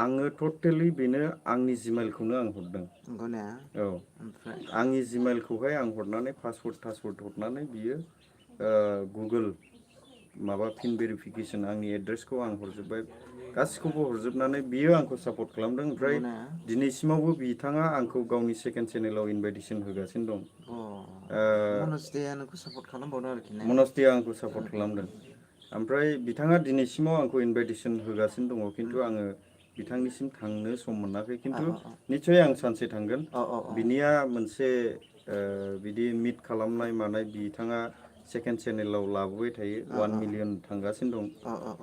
आङो टटेलि बेनो आंनि जिमेलखौनो आं हरदों औ आंनि जिमेलखौहाय आं हरनानै पासवर्ड हरनानै बियो गुगोल माबा फिन भेरिफिकेसन आंनि एड्रेसखौ आं हरजोब्बाय गासिखौबो हरजोबनानै बियो आंखौ सापर्ट खालामदों ओमफ्राय दिनैसिमावबो बिथाङा आंखौ गावनि सेकेन्ड चेनेलाव इनभाइटेसन होगासिनो दं मनज देआ नोंखौ सापर्ट खालामबावदों आरोखि ने मनज देआ आंखौ सापर्ट खालामदों ओमफ्राय बिथाङा दिनैसिमाव आंखौ इनभाइटेसन होगासिनो दङ खिन्थु आङो बिथांनिसिम थांनो सम मोनाखै खिन्थु निस्सय आं सानसे थांगोन बिनिया मोनसे बिदि मिट खालामनाय मानाय बिथाङा सेकेन्ड चेनेलाव लाबोबाय थायो 1 मिलियन थांगासिनो दं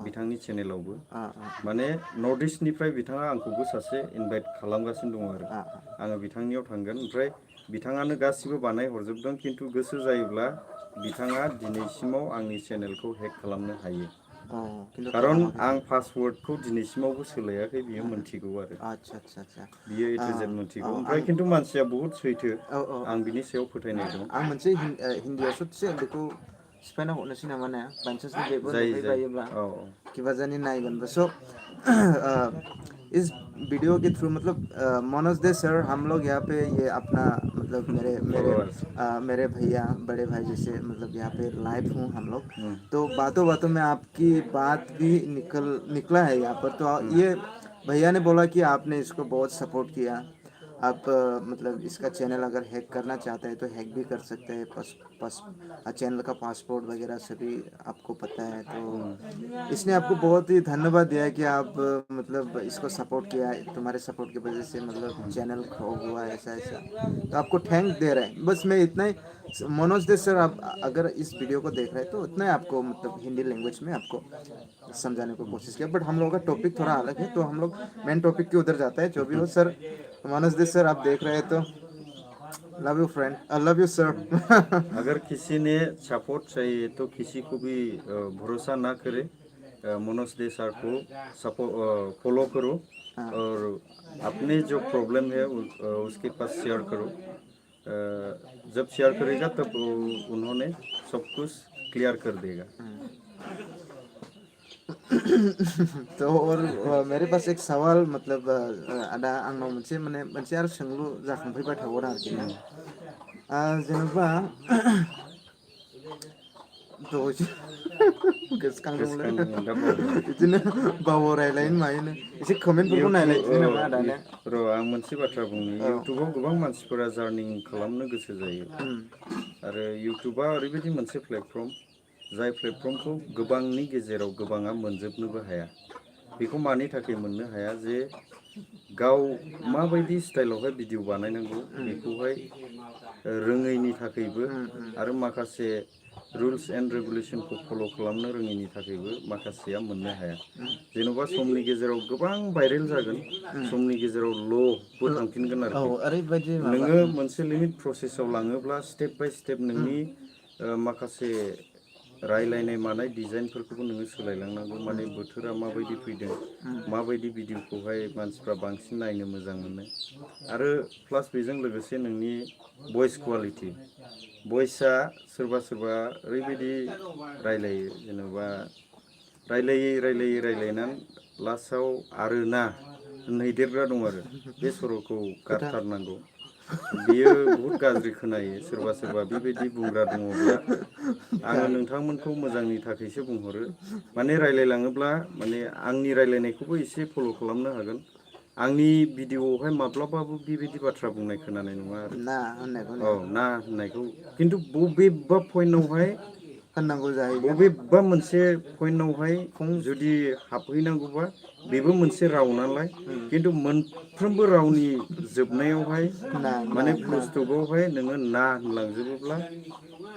बिथांनि चेनेलावबो माने नर्थ इस्टनिफ्राय बिथाङा आंखौबो सासे इनभाइट खालामगासिनो दङ आरो आङो बिथांनियाव थांगोन ओमफ्राय बिथाङानो गासिबो बानायहरजोबदों खिन्थु गोसो जायोब्ला बिथाङा दिनैसिमाव आंनि चेनेलखौ हेक खालामनो हायो खारन आं पासवर्डखौ दिनैसिमावबो सोलायाखै बियो मोनथिगौ आरो बियो ए टु जेड मोनथिगौ ओमफ्राय खिन्थु मानसिया बहुत सैथो आं बिनि सायाव फोथायनाय दं आं मोनसे हिन्दीयाव ससे बेखौ सिफायना हरनोसै नामा ने बाइचान्सलि बेबो नुहैबायोब्ला किबाजानि नायगोन सो इस वीडियो के थ्रू मतलब मनोज दे सर हम लोग यहाँ पे ये अपना मतलब मेरे भैया बड़े भाई जैसे मतलब यहाँ पे लाइव हूँ हम लोग तो बातों बातों में आपकी बात भी निकला है यहाँ पर तो ये भैया ने बोला कि आपने इसको बहुत सपोर्ट किया आप मतलब इसका चैनल अगर हैक करना चाहते हैं तो हैक भी कर सकते हैं चैनल का पासपोर्ट वगैरह सभी आपको पता है तो इसने आपको बहुत ही धन्यवाद दिया कि आप मतलब इसको सपोर्ट किया तुम्हारे सपोर्ट की वजह से मतलब चैनल खो हुआ ऐसा तो आपको थैंक दे रहे हैं बस मैं इतना ही मनोज दे सर आप अगर इस वीडियो को देख रहे हैं तो उतना ही आपको मतलब हिंदी लैंग्वेज में आपको समझाने को कोशिश किया बट हम लोगों का टॉपिक थोड़ा अलग है तो हम लोग मेन टॉपिक के उधर जाता है जो भी हो सर मनोज दे सर आप देख रहे हैं तो Love you, friend. I love you, sir. अगर किसी ने सपोर्ट चाहिए तो किसी को भी भरोसा ना करे, मनोज दे सर को फॉलो करो और अपने जो प्रॉब्लम है उसके पास शेयर करो। जब शेयर करेगा तब उन्होंने सब कुछ क्लियर कर देगा। तो और मेरे पास एक सवाल मतलब आदा आंनाव मोनसे आरो सोंलु जाखांफैबाय थाबावदों आरोखि ना जेनेबा द'सो गोसोखांदोंमोनलै बिदिनो बावो रायलायनो मायोनो एसे कमेन्टफोरखौ नायलायफिनो नामा आदानो र' आं मोनसे बाथ्रा बुंनि इउटुबाव गोबां मानसिफोरा जार्निं खालामनो गोसो जायो आरो इउटुबा ओरैबायदि मोनसे प्लेटफर्म जाय प्लेटफर्मखौ गोबांनि गेजेराव गोबाङा मोनजोबनोबो हाया। बेखौ मानि थाखाय मोननो हाया जे गाव माबायदि स्टाइलावहाय भिडिअ बानायनांगौ बेखौहाय रोङैनि थाखायबो आरो माखासे रुल्स एन्ड रेगुलेशनखौ फल' खालामनो रोङैनि थाखायबो माखासेया मोननो हाया। जेन'बा समनि गेजेराव गोबां भाइरेल जागोन, समनि गेजेराव ल'बो थांफिनगोन आरोखि। ओरैबायदि माबा नोङो मोनसे लिमिट प्रसेसआव लाङोब्ला स्टेप बाय स्टेप नोंनि माखासे रायलायनाय मानाय डिजाइनफोरखौबो नोङो सोलायलांनांगौ। माने बोथोरा माबायदि फैदों, माबायदि भिडिअखौहाय मानसिफ्रा बांसिन नायनो मोजां मोनो आरो प्लास बेजों लोगोसे नोंनि भइस क्वालिटि, भइसआ सोरबा सोरबा ओरैबायदि रायलायो जेनेबा रायलायनानै लास्टआव आरो ना होनहैदेरग्रा दं आरो बे सर'खौ गारथारनांगौ। बियो बहुद गाज्रि खोनायो। सोरबा सोरबा बेबायदि बुंग्रा दङब्ला आङो नोंथांमोनखौ मोजांनि थाखायसो बुंहरो। माने रायलायलाङोब्ला माने आंनि रायलायनायखौबो एसे फल' खालामनो हागोन। आंनि भिडिअआवहाय माब्लाबाबो बेबायदि बाथ्रा बुंनाय खोनानाय नङा आरो ना होननायखौ औ ना होननायखौ खिन्थु बबेबा पइन्टआवहाय होननांगौ जाहैगोन बबेबा मोनसे पइन्टआवहाय जुदि हाबहैनांगौबा बेबो मोनसे राव नालाय, खिन्थु मोनफ्रोमबो रावनि जोबनायावहाय ना माने फुलस्टपआवहाय नोङो ना होनलांजोबोब्ला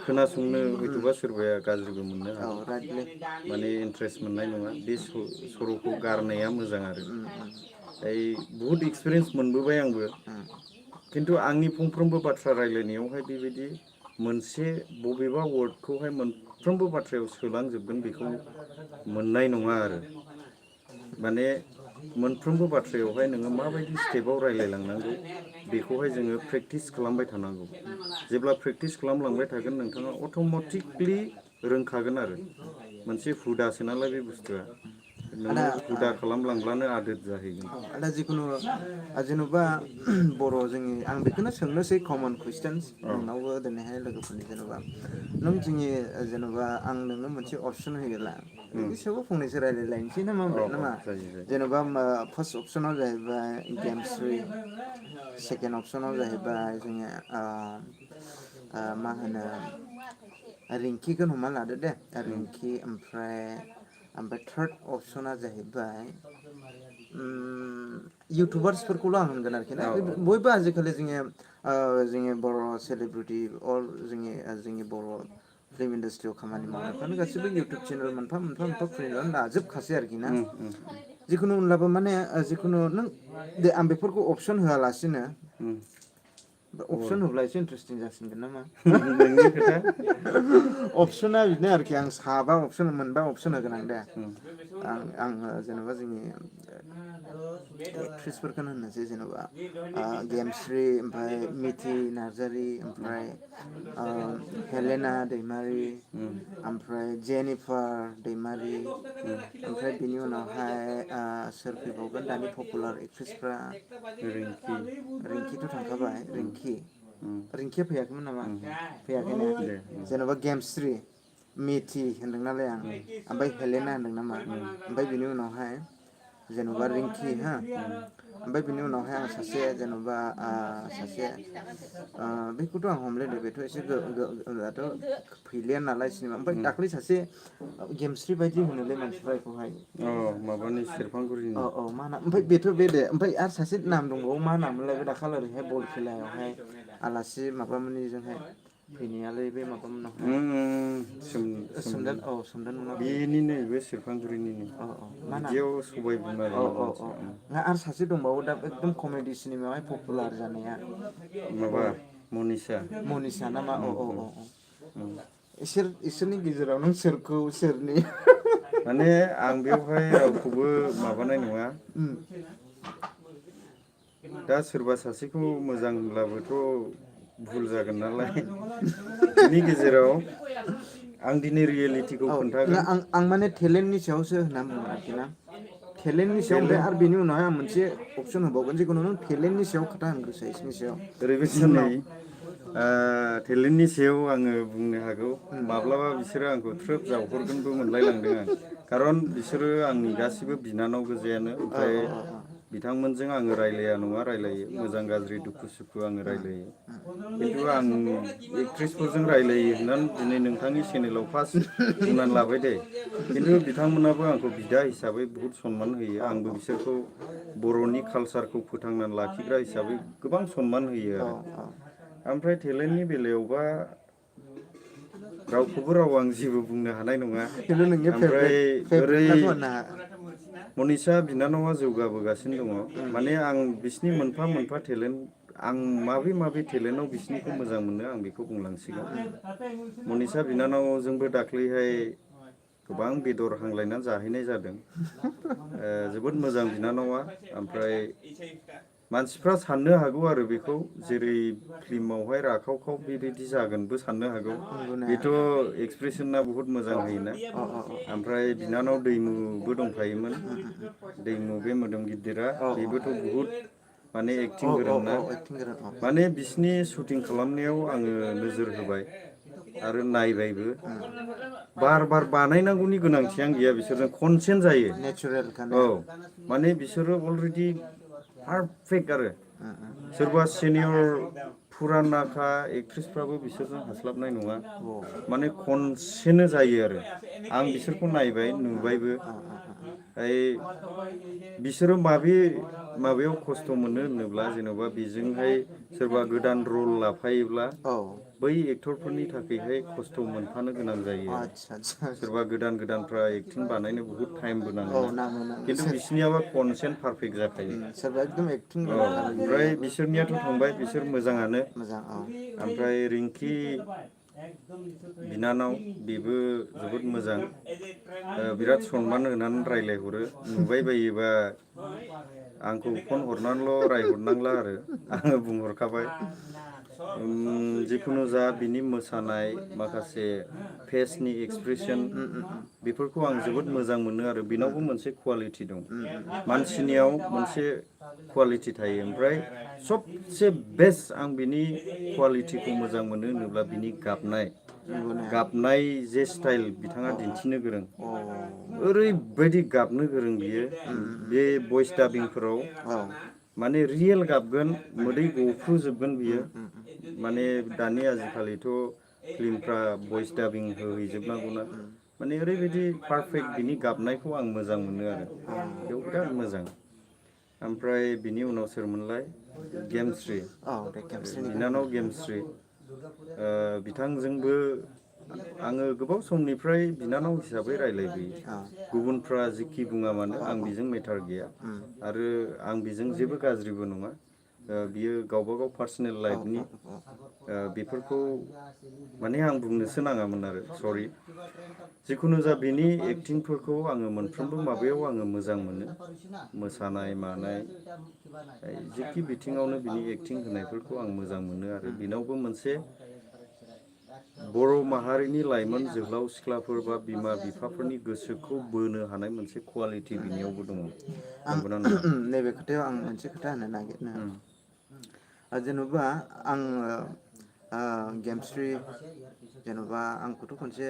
खोनासंनो हयथ'बा सोरबाया गाज्रिबो मोननो औ हागौ। राइटलि माने इन्ट्रेस्ट मोननाय नङा। बे सर'खौ गारनाया मोजां आरो बहुद एक्सपिरियेन्स मोनबोबाय आंबो। खिन्थु आंनि फंफ्रोमबो बाथ्रा रायलायनायावहाय बेबायदि मोनसे बबेबा वार्डखौहाय मोनफ्रोमबो बाथ्रायाव सोलांजोबगोन बेखौ मोननाय नङा आरो माने मोनफ्रोमबो बाथ्रायावहाय नोङो माबायदि स्टेपाव रायलायलांनांगौ बेखौहाय जोङो प्रेक्टिस खालामबाय थानांगौ। जेब्ला प्रेक्टिस खालामलांबाय थागोन नोंथाङा अट'मेटिकलि रोंखागोन आरो मोनसे हुदासो नालाय बे बुस्थुआ। आदा नोङो हुदा खालामलांब्लानो आदोद जाहैगोन। आदा जिखुनु जेन'बा बर' जोंनि आं बेखौनो सोंनोसै कमन कुइसन्स नोंनावबो दिनैहाय लोगोफोरनि जेन'बा नों जोंनि जेन'बा आं नोंनो मोनसे अपसन होयोब्ला बिनि सायावबो फंनैसो रायलायलायनोसै नामा जायो जेन'बा फार्स्ट अपसनाव जाहैबाय गेमस्रि, सेकेन्ड अपसनाव जाहैबाय जोङो मा होनो रिंकिखौनो हमना लादो दे रिंकि ओमफ्राय थार्ड अपसना जाहैबाय इउटुबार्सफोरखौल' आं होनगोन आरोखि ना बयबो आजिखालि जोंनि बर' सेलिब्रिटि अल जोंनि बर' फिल्म इन्डास्ट्रियाव खामानि मावनायफ्रानो गासिबो इउटुब चेनेल मोनफा मोनफा खुलिनानै लाजोबखासै आरोखि ना जिखुनु होनब्लाबो माने जिखुनु नों दे आं बेफोरखौ अपसन होआलासिनो अपसन होब्ला एसे इन्टारेस्टिं जासिनगोन नामा? नोंनि खोथा। अपसना बिदिनो आरोखि आं मोनबा अपसन होगोन आं दे। आङो जेनेबा जोंनि एक्ट्रिसफोरखौनो होननोसै जेनेबा गेमस्रि ओमफ्राय मिथि नार्जारि ओमफ्राय हेलेना दैमारि ओमफ्राय जेनिफार दैमारि ओमफ्राय बिनि उनावहाय सोर फैबावगोन दानि पपुलार एक्ट्रिसफ्रा रिंकिथ' थांखाबाय रिंकिया फैयाखैमोन नामा? फैयाखैनो जेन'बा गेमस्रि मिथि होनदों नालाय आं ओमफ्राय हेलेना होनदों नामा ओमफ्राय बिनि उनावहाय जेन'बा रिंकि हा ओमफ्राय बिनि उनावहाय आं सासे जेन'बा सासे बेखौथ' आं हमलायदो बेथ' एसे दाथ' फैलिया नालाय सिनेमा ओमफ्राय दाख्लै सासे गेमस्रि बायदि होनोलै मानसिफ्रा बेखौहाय माबानि सेरफांगुरिनि मा नाम ओमफ्राय बेथ' बे दे ओमफ्राय आरो सासे नाम दंबावो मा नाममोनलाय बे दाखालि ओरैहाय बल खेलायावहाय आलासि माबामोननिजोंहाय फैनायालाय बे माबामोनावहाय सोमदोन बेनिनो बे सेरफांगुरिनिनो मा नाम बिदियाव सबाय बिमा होनो मानसिया आरो सासे दंबावो दा एकदम कमेडि सिनेमायावहाय पपुलार जानाया माबा मनिसा नामा इसोरनि गेजेराव नों सोरनि माने आं बेवहाय रावखौबो माबानाय नङा दा सोरबा सासेखौ मोजां होनब्लाबोथ' भुल जागोन नालाय बिनि गेजेराव आं दिनै रियेलिटिखौ खोन्थागोन आं माने टेलेन्टनि सायावसो होनना बुङो आरोखि ना टेलेन्टनि सायाव ओमफ्राय आरो बेनि उनावहाय आं मोनसे अपसन होबावगोन जिखुनु नों टेलेन्टनि सायाव खोथा होनो गोसो इसोरनि सायाव ओरैबायदि नै टेलेन्टनि सायाव आङो बुंनो हागौ माब्लाबा बिसोरो आंखौ थ्रोब जावहरगोनबो मोनलायलांदों आं खारन बिसोरो आंनि गासिबो बिनानाव गोजायानो ओमफ्राय बिथांमोनजों आङो रायलाया नङा रायलायो मोजां गाज्रि दुखु सुखु आङो रायलायो खिन्थु आं एक्ट्रिसफोरजों रायलायो होननानै दिनै नोंथांनि चेनेलाव फार्स्ट बुंनानै लाबाय दे खिन्थु बिथांमोनाबो आंखौ बिदा हिसाबै बहुद सनमान होयो आंबो बिसोरखौ बर'नि कालसारखौ फोथांनानै लाखिग्रा हिसाबै गोबां सनमान होयो आरो ओमफ्राय टेलेन्टनि बेलायावबा रावखौबो राव आं जेबो बुंनो हानाय नङा खिन्थु नोंनि ओमफ्राय ओरै फेभरेटआथ' होनना मनिसा बिनानावा जौगाबोगासिनो दङ माने आं बिसिनि मोनफा मोनफा टेलेन्ट आं माबे टेलेन्टआव बिसिनिखौ मोजां मोनो आं बेखौ बुंलांसिगोन मनिसा बिनानावजोंबो दाख्लैहाय गोबां बेदर हांलायनानै जाहैनाय जादों जोबोद मोजां बिनानावा ओमफ्राय मानसिफ्रा साननो हागौ आरो बेखौ जेरै फिल्मावहाय राखावखाव बेबायदि जागोनबो साननो हागौ बेथ' एक्सप्रेसना बहुत मोजां होयोना ओमफ्राय बिनानाव दैमुबो दंफायोमोन दैमु बे मोदोम गिदिरा बेबोथ' बहुत माने एक्टिं गोरोंना माने बिसिनि शुटिं खालामनायाव आङो नोजोर होबाय आरो नायबायबो बार बानायनांगौनि गोनांथियानो गैया बिसोरजों कनसेन्ट जायो औ माने बिसोरो अलरेडि पारफेक्ट आरो सोरबा सिनियर फुरानाखा एक्ट्रिसफ्राबो बिसोरजों हास्लाबनाय नङा माने खनसेनो जायो आरो आं बिसोरखौ नायबाय नुबायबो बिसोरो माबायाव खस्थ' मोनो होनोब्ला जेन'बा बेजोंहाय सोरबा गोदान रल लाफायोब्ला बै एक्टरफोरनि थाखायहाय खस्थ' मोनफानो गोनां जायो आरो सोरबा गोदानफ्रा एक्टिं बानायनो बहुद टाइमबो नाङोना खिन्थु बिसिनियाबा कनसेन्ट पारफेक्ट जाखायो ओमफ्राय बिसोरनियाथ' थांबाय बिसोर मोजाङानो ओमफ्राय रिंकि बिनानाव बेबो जोबोद मोजां बिराद सनमान होनानै रायलायहरो नुबाय बायोबा आंखौ फन हरनानैल' रायहरनांला आरो आङो बुंहरखाबाय जिखुनु जा बिनि मोसानाय माखासे फेसनि एक्सप्रेसन बेफोरखौ आं जोबोद मोजां मोनो आरो बेनावबो मोनसे कुवालिटि दं मानसिनियाव मोनसे कुवालिटि थायो ओमफ्राय सबसे बेस्ट आं बिनि कुवालिटिखौ मोजां मोनो होनोब्ला बिनि गाबनाय जे स्टाइल बिथाङा दिन्थिनो गोरों ओरैबायदि गाबनो गोरों बियो बे भइस डाबिंफोराव माने रियेल गाबगोन मोदै गफ्रुजोबगोन बियो माने दानि आजिखालिथ' फिल्मफ्रा भइस डाबिं होहैजोबनांगौना माने ओरैबायदि पारफेक्ट बिनि गाबनायखौ आं मोजां मोनो आरो बेयाव बिराद मोजां ओमफ्राय बिनि उनाव सोरमोनलाय गेमस्रि बिनानाव गेमस्रि बिथांजोंबो आङो गोबाव समनिफ्राय बिनानाव हिसाबै रायलायबोयो गुबुनफ्रा जिखि बुङा मानो आं बेजों मेटार गैया आरो आं बेजों जेबो गाज्रिबो नङा बियो गावबागाव पार्सनेल लाइफनि बेफोरखौ माने आं बुंनोसो नाङामोन आरो सरि जिखुनु जा बिनि एक्टिंफोरखौ आङो मोनफ्रोमबो माबायाव आङो मोजां मोनो मोसानाय मानाय जेखि बिथिङावनो बिनि एक्टिं होनायफोरखौ आं मोजां मोनो आरो बेनावबो मोनसे बर' माहारिनि लाइमोन जोहोलाव सिख्लाफोर बा बिमा बिफाफोरनि गोसोखौ बोनो हानाय मोनसे कुवालिटि बिनियावबो दङ नंगौना नङा नैबे खोथायाव आं मोनसे खोथा होनो नागिरनो जेन'बा आङो गेमस्रि जेन'बा आंखौथ' खनसे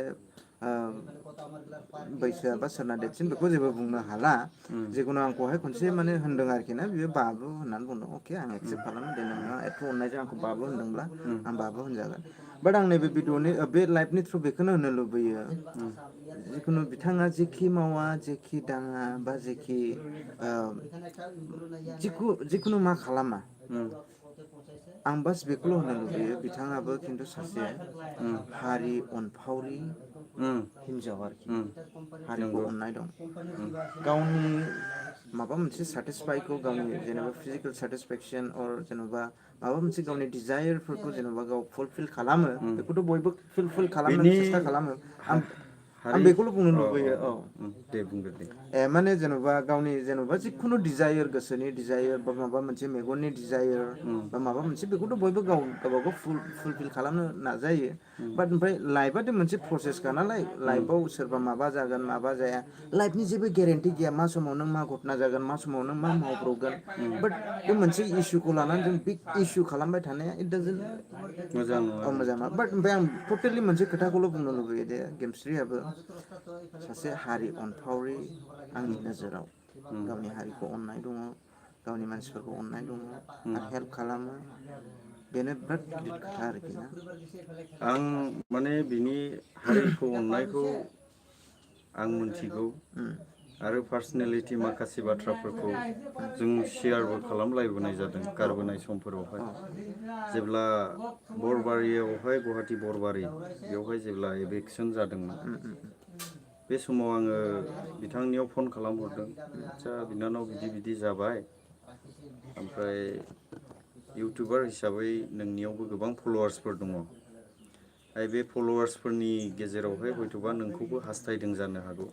बैसोआ बा सोरना देरसिन बेखौ जेबो बुंनो हाला जिखुनु आंखौहाय खनसे माने होनदों आरोखि ना बियो बाबु होननानै बुंदों अके आं एक्सेप्ट खालामो दे नोंहा एथ' अननायजों आंखौ बाबु होनदोंब्ला आं बाबु होनजागोन बाट आं नैबे भिडिअनि बे लाइफनि थ्रु बेखौनो होनो लुबैयो जिखुनु बिथाङा जेखि मावा जेखि दाङा बा जेखि जिखुनु मा खालामा आं बास बेखौल' होनो लुबैयो बिथाङाबो खिन्थु सासे हारि अनफावरि हिन्जाव आरोखि हारिखौ अननाय दं गावनि माबा मोनसे satisfyखौ गावनि जेनेबा physical satisfaction or जेनेबा माबा मोनसे गावनि desire-फोरखौ जेनेबा गाव fulfill खालामो बेखौथ' बयबो fulfill खालामनो बेनि सेस्था खालामो आं हारि बेखौल' बुंनो लुबैयो औ दे बुंदो दे माने जेनेबा गावनि जेनेबा जिखुनु desire गोसोनि desire बा माबा मोनसे मेगननि desire बा माबा मोनसे बेखौथ' बयबो गावबागाव fulfill खालामनो नाजायो बाट ओमफ्राय लाइफआथ' मोनसे प्रसेसखा नालाय लाइफआव सोरबा माबा जागोन माबा जाया लाइफनि जेबो गेरेन्टि गैया मा समाव नों मा घटना जागोन मा समाव नों मा मावब्रबगोन बाट बे मोनसे इसुखौ लानानै जों बिग इसु खालामबाय थानाया इट डाजन्ट मोजां नङा मोजां नङा बाट ओमफ्राय आं टटेलि मोनसे खोथाखौल' बुंनो लुबैयो दे गेमस्रियाबो सासे हारि अनफावरि आंनि नोजोराव गावनि हारिखौ अननाय दङ गावनि मानसिफोरखौ अननाय दङ आरो हेल्प खालामो बेनो बिराद गिदिर खोथा आरोखि ना आं माने बिनि हारिखौ अननायखौ आं मोनथिगौ आरो पार्सनेलिटि माखासे बाथ्राफोरखौ जों शेयारबो खालामलायबोनाय जादों गारबोनाय समफोरावहाय जेब्ला बरबारियावहाय गुवाहाटि बरबारि बेवहाय जेब्ला इलेक्सन जादोंमोन बे समाव आङो बिथांनियाव फन खालामहरदों आदसा बिनानाव बिदि बिदि जाबाय ओमफ्राय इउटुबार हिसाबै नोंनियावबो गोबां फल'वार्सफोर दङ बे फल'वार्सफोरनि गेजेरावहाय हयथ'बा नोंखौबो हास्थायदों जानो हागौ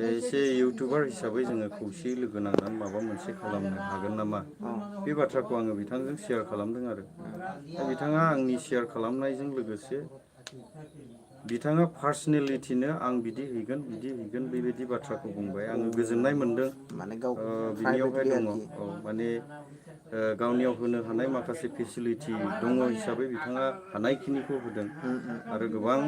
एसे इउटुबार हिसाबै जोङो खौसेयै लोगो नांनानै माबा मोनसे खालामनो हागोन नामा बे बाथ्राखौ आङो बिथांजों शेयार खालामदों आरो दा बिथाङा आंनि शेयार खालामनायजों लोगोसे बिथाङा पार्सनेलिटिनो आं बिदि हैगोन बेबायदि बाथ्राखौ बुंबाय आङो गोजोननाय मोनदों माने गाव बिनियावहाय प्राइभेटलि दङ आरोखि औ माने गावनियाव होनो हानाय माखासे फेसिलिटि दङ हिसाबै बिथाङा हानायखिनिखौ होदों आरो गोबां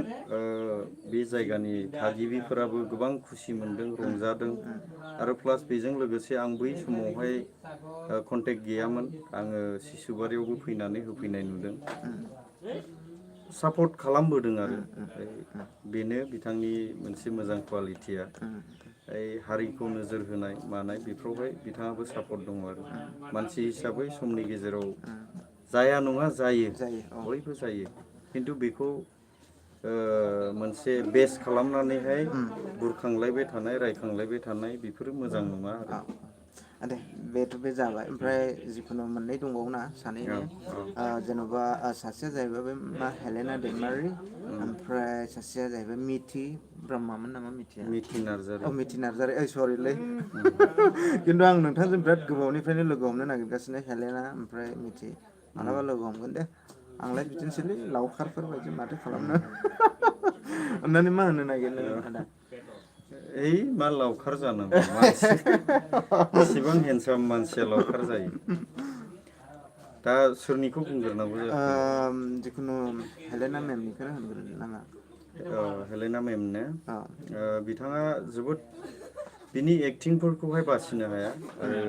बे जायगानि थागिबिफोराबो गोबां खुसि मोनदों रंजादों आरो प्लास बेजों लोगोसे आं बै समावहाय कन्टेक्ट गैयामोन आङो सिसुबारियावबो फैनानै होफैनाय नुदों सापर्ट खालामबोदों आरो बेनो बिथांनि मोनसे मोजां कुवालिटिया हारिखौ नोजोर होनाय मानाय बेफोरावहाय बिथाङाबो सापर्ट दङ आरो मानसि हिसाबै समनि गेजेराव जाया नङा जायो बयबो जायो खिन्थु बेखौ मोनसे बेस खालामनानैहाय बुरखांलायबाय थानाय रायखांलायबाय थानाय बेफोरो मोजां नङा आरो दे बेथ' बे जाबाय ओमफ्राय जिखुनु मोननै दंबावोना सानैनि जेन'बा सासेया जाहैबाय बे मा हेलेना दैमारि ओमफ्राय सासेया जाहैबाय मिथि ब्रह्ममोन नामा मिथिया मिथि नार्जारि मिथि नार्जारि सरिलै खिन्थु आं नोंथांजों बिराद गोबावनिफ्रायनो लोगो हमनो नागिरगासिनो हेलेना ओमफ्राय मिथि मालाबा लोगो हमगोन दे आंलाय बिदिनोसैलै लावखारफोर बायदि माथो खालामनो अन्नानै मा होनो नागिरनो आदा ओइ मा लावखार जानांगौ मानसि इसिबां हेन्डसाम मानसिया लावखार जायो दा सोरनिखौ बुंग्रोनांगौ जाखो जिखुनु हेलेना मेमनिखौनो होनग्रोदो नामा हेलेना मेमनो बिथाङा जोबोद बिनि एक्टिंफोरखौहाय बासिनो हाया आरो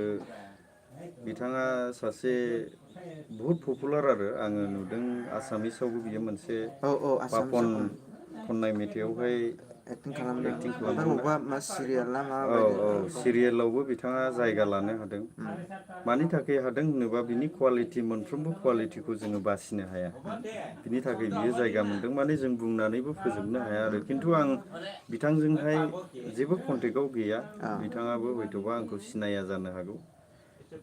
बिथाङा सासे बहुद पपुलार आरो आङो नुदों आसामिसावबो बियो मोनसे पापन खननाय मेथाइआवहाय एक्टिं खालामदों एक्टिं ओमफ्राय खालामदोंना बबेबा मा सिरियाल ना मा औ बायदि औ सिरियेलावबो बिथाङा जायगा लानो हादों मानि थाखाय हादों होनोबा बिनि कुवालिटि मोनफ्रोमबो कुवालिटिखौ जोङो बासिनो हाया बिनि थाखाय बियो जायगा मोनदों माने जों बुंनानैबो फोजोबनो हाया आरो खिन्थु आं बिथांजोंहाय जेबो कन्टेक्टआव गैया बिथाङाबो हयथ'बा आंखौ सिनाया जानो हागौ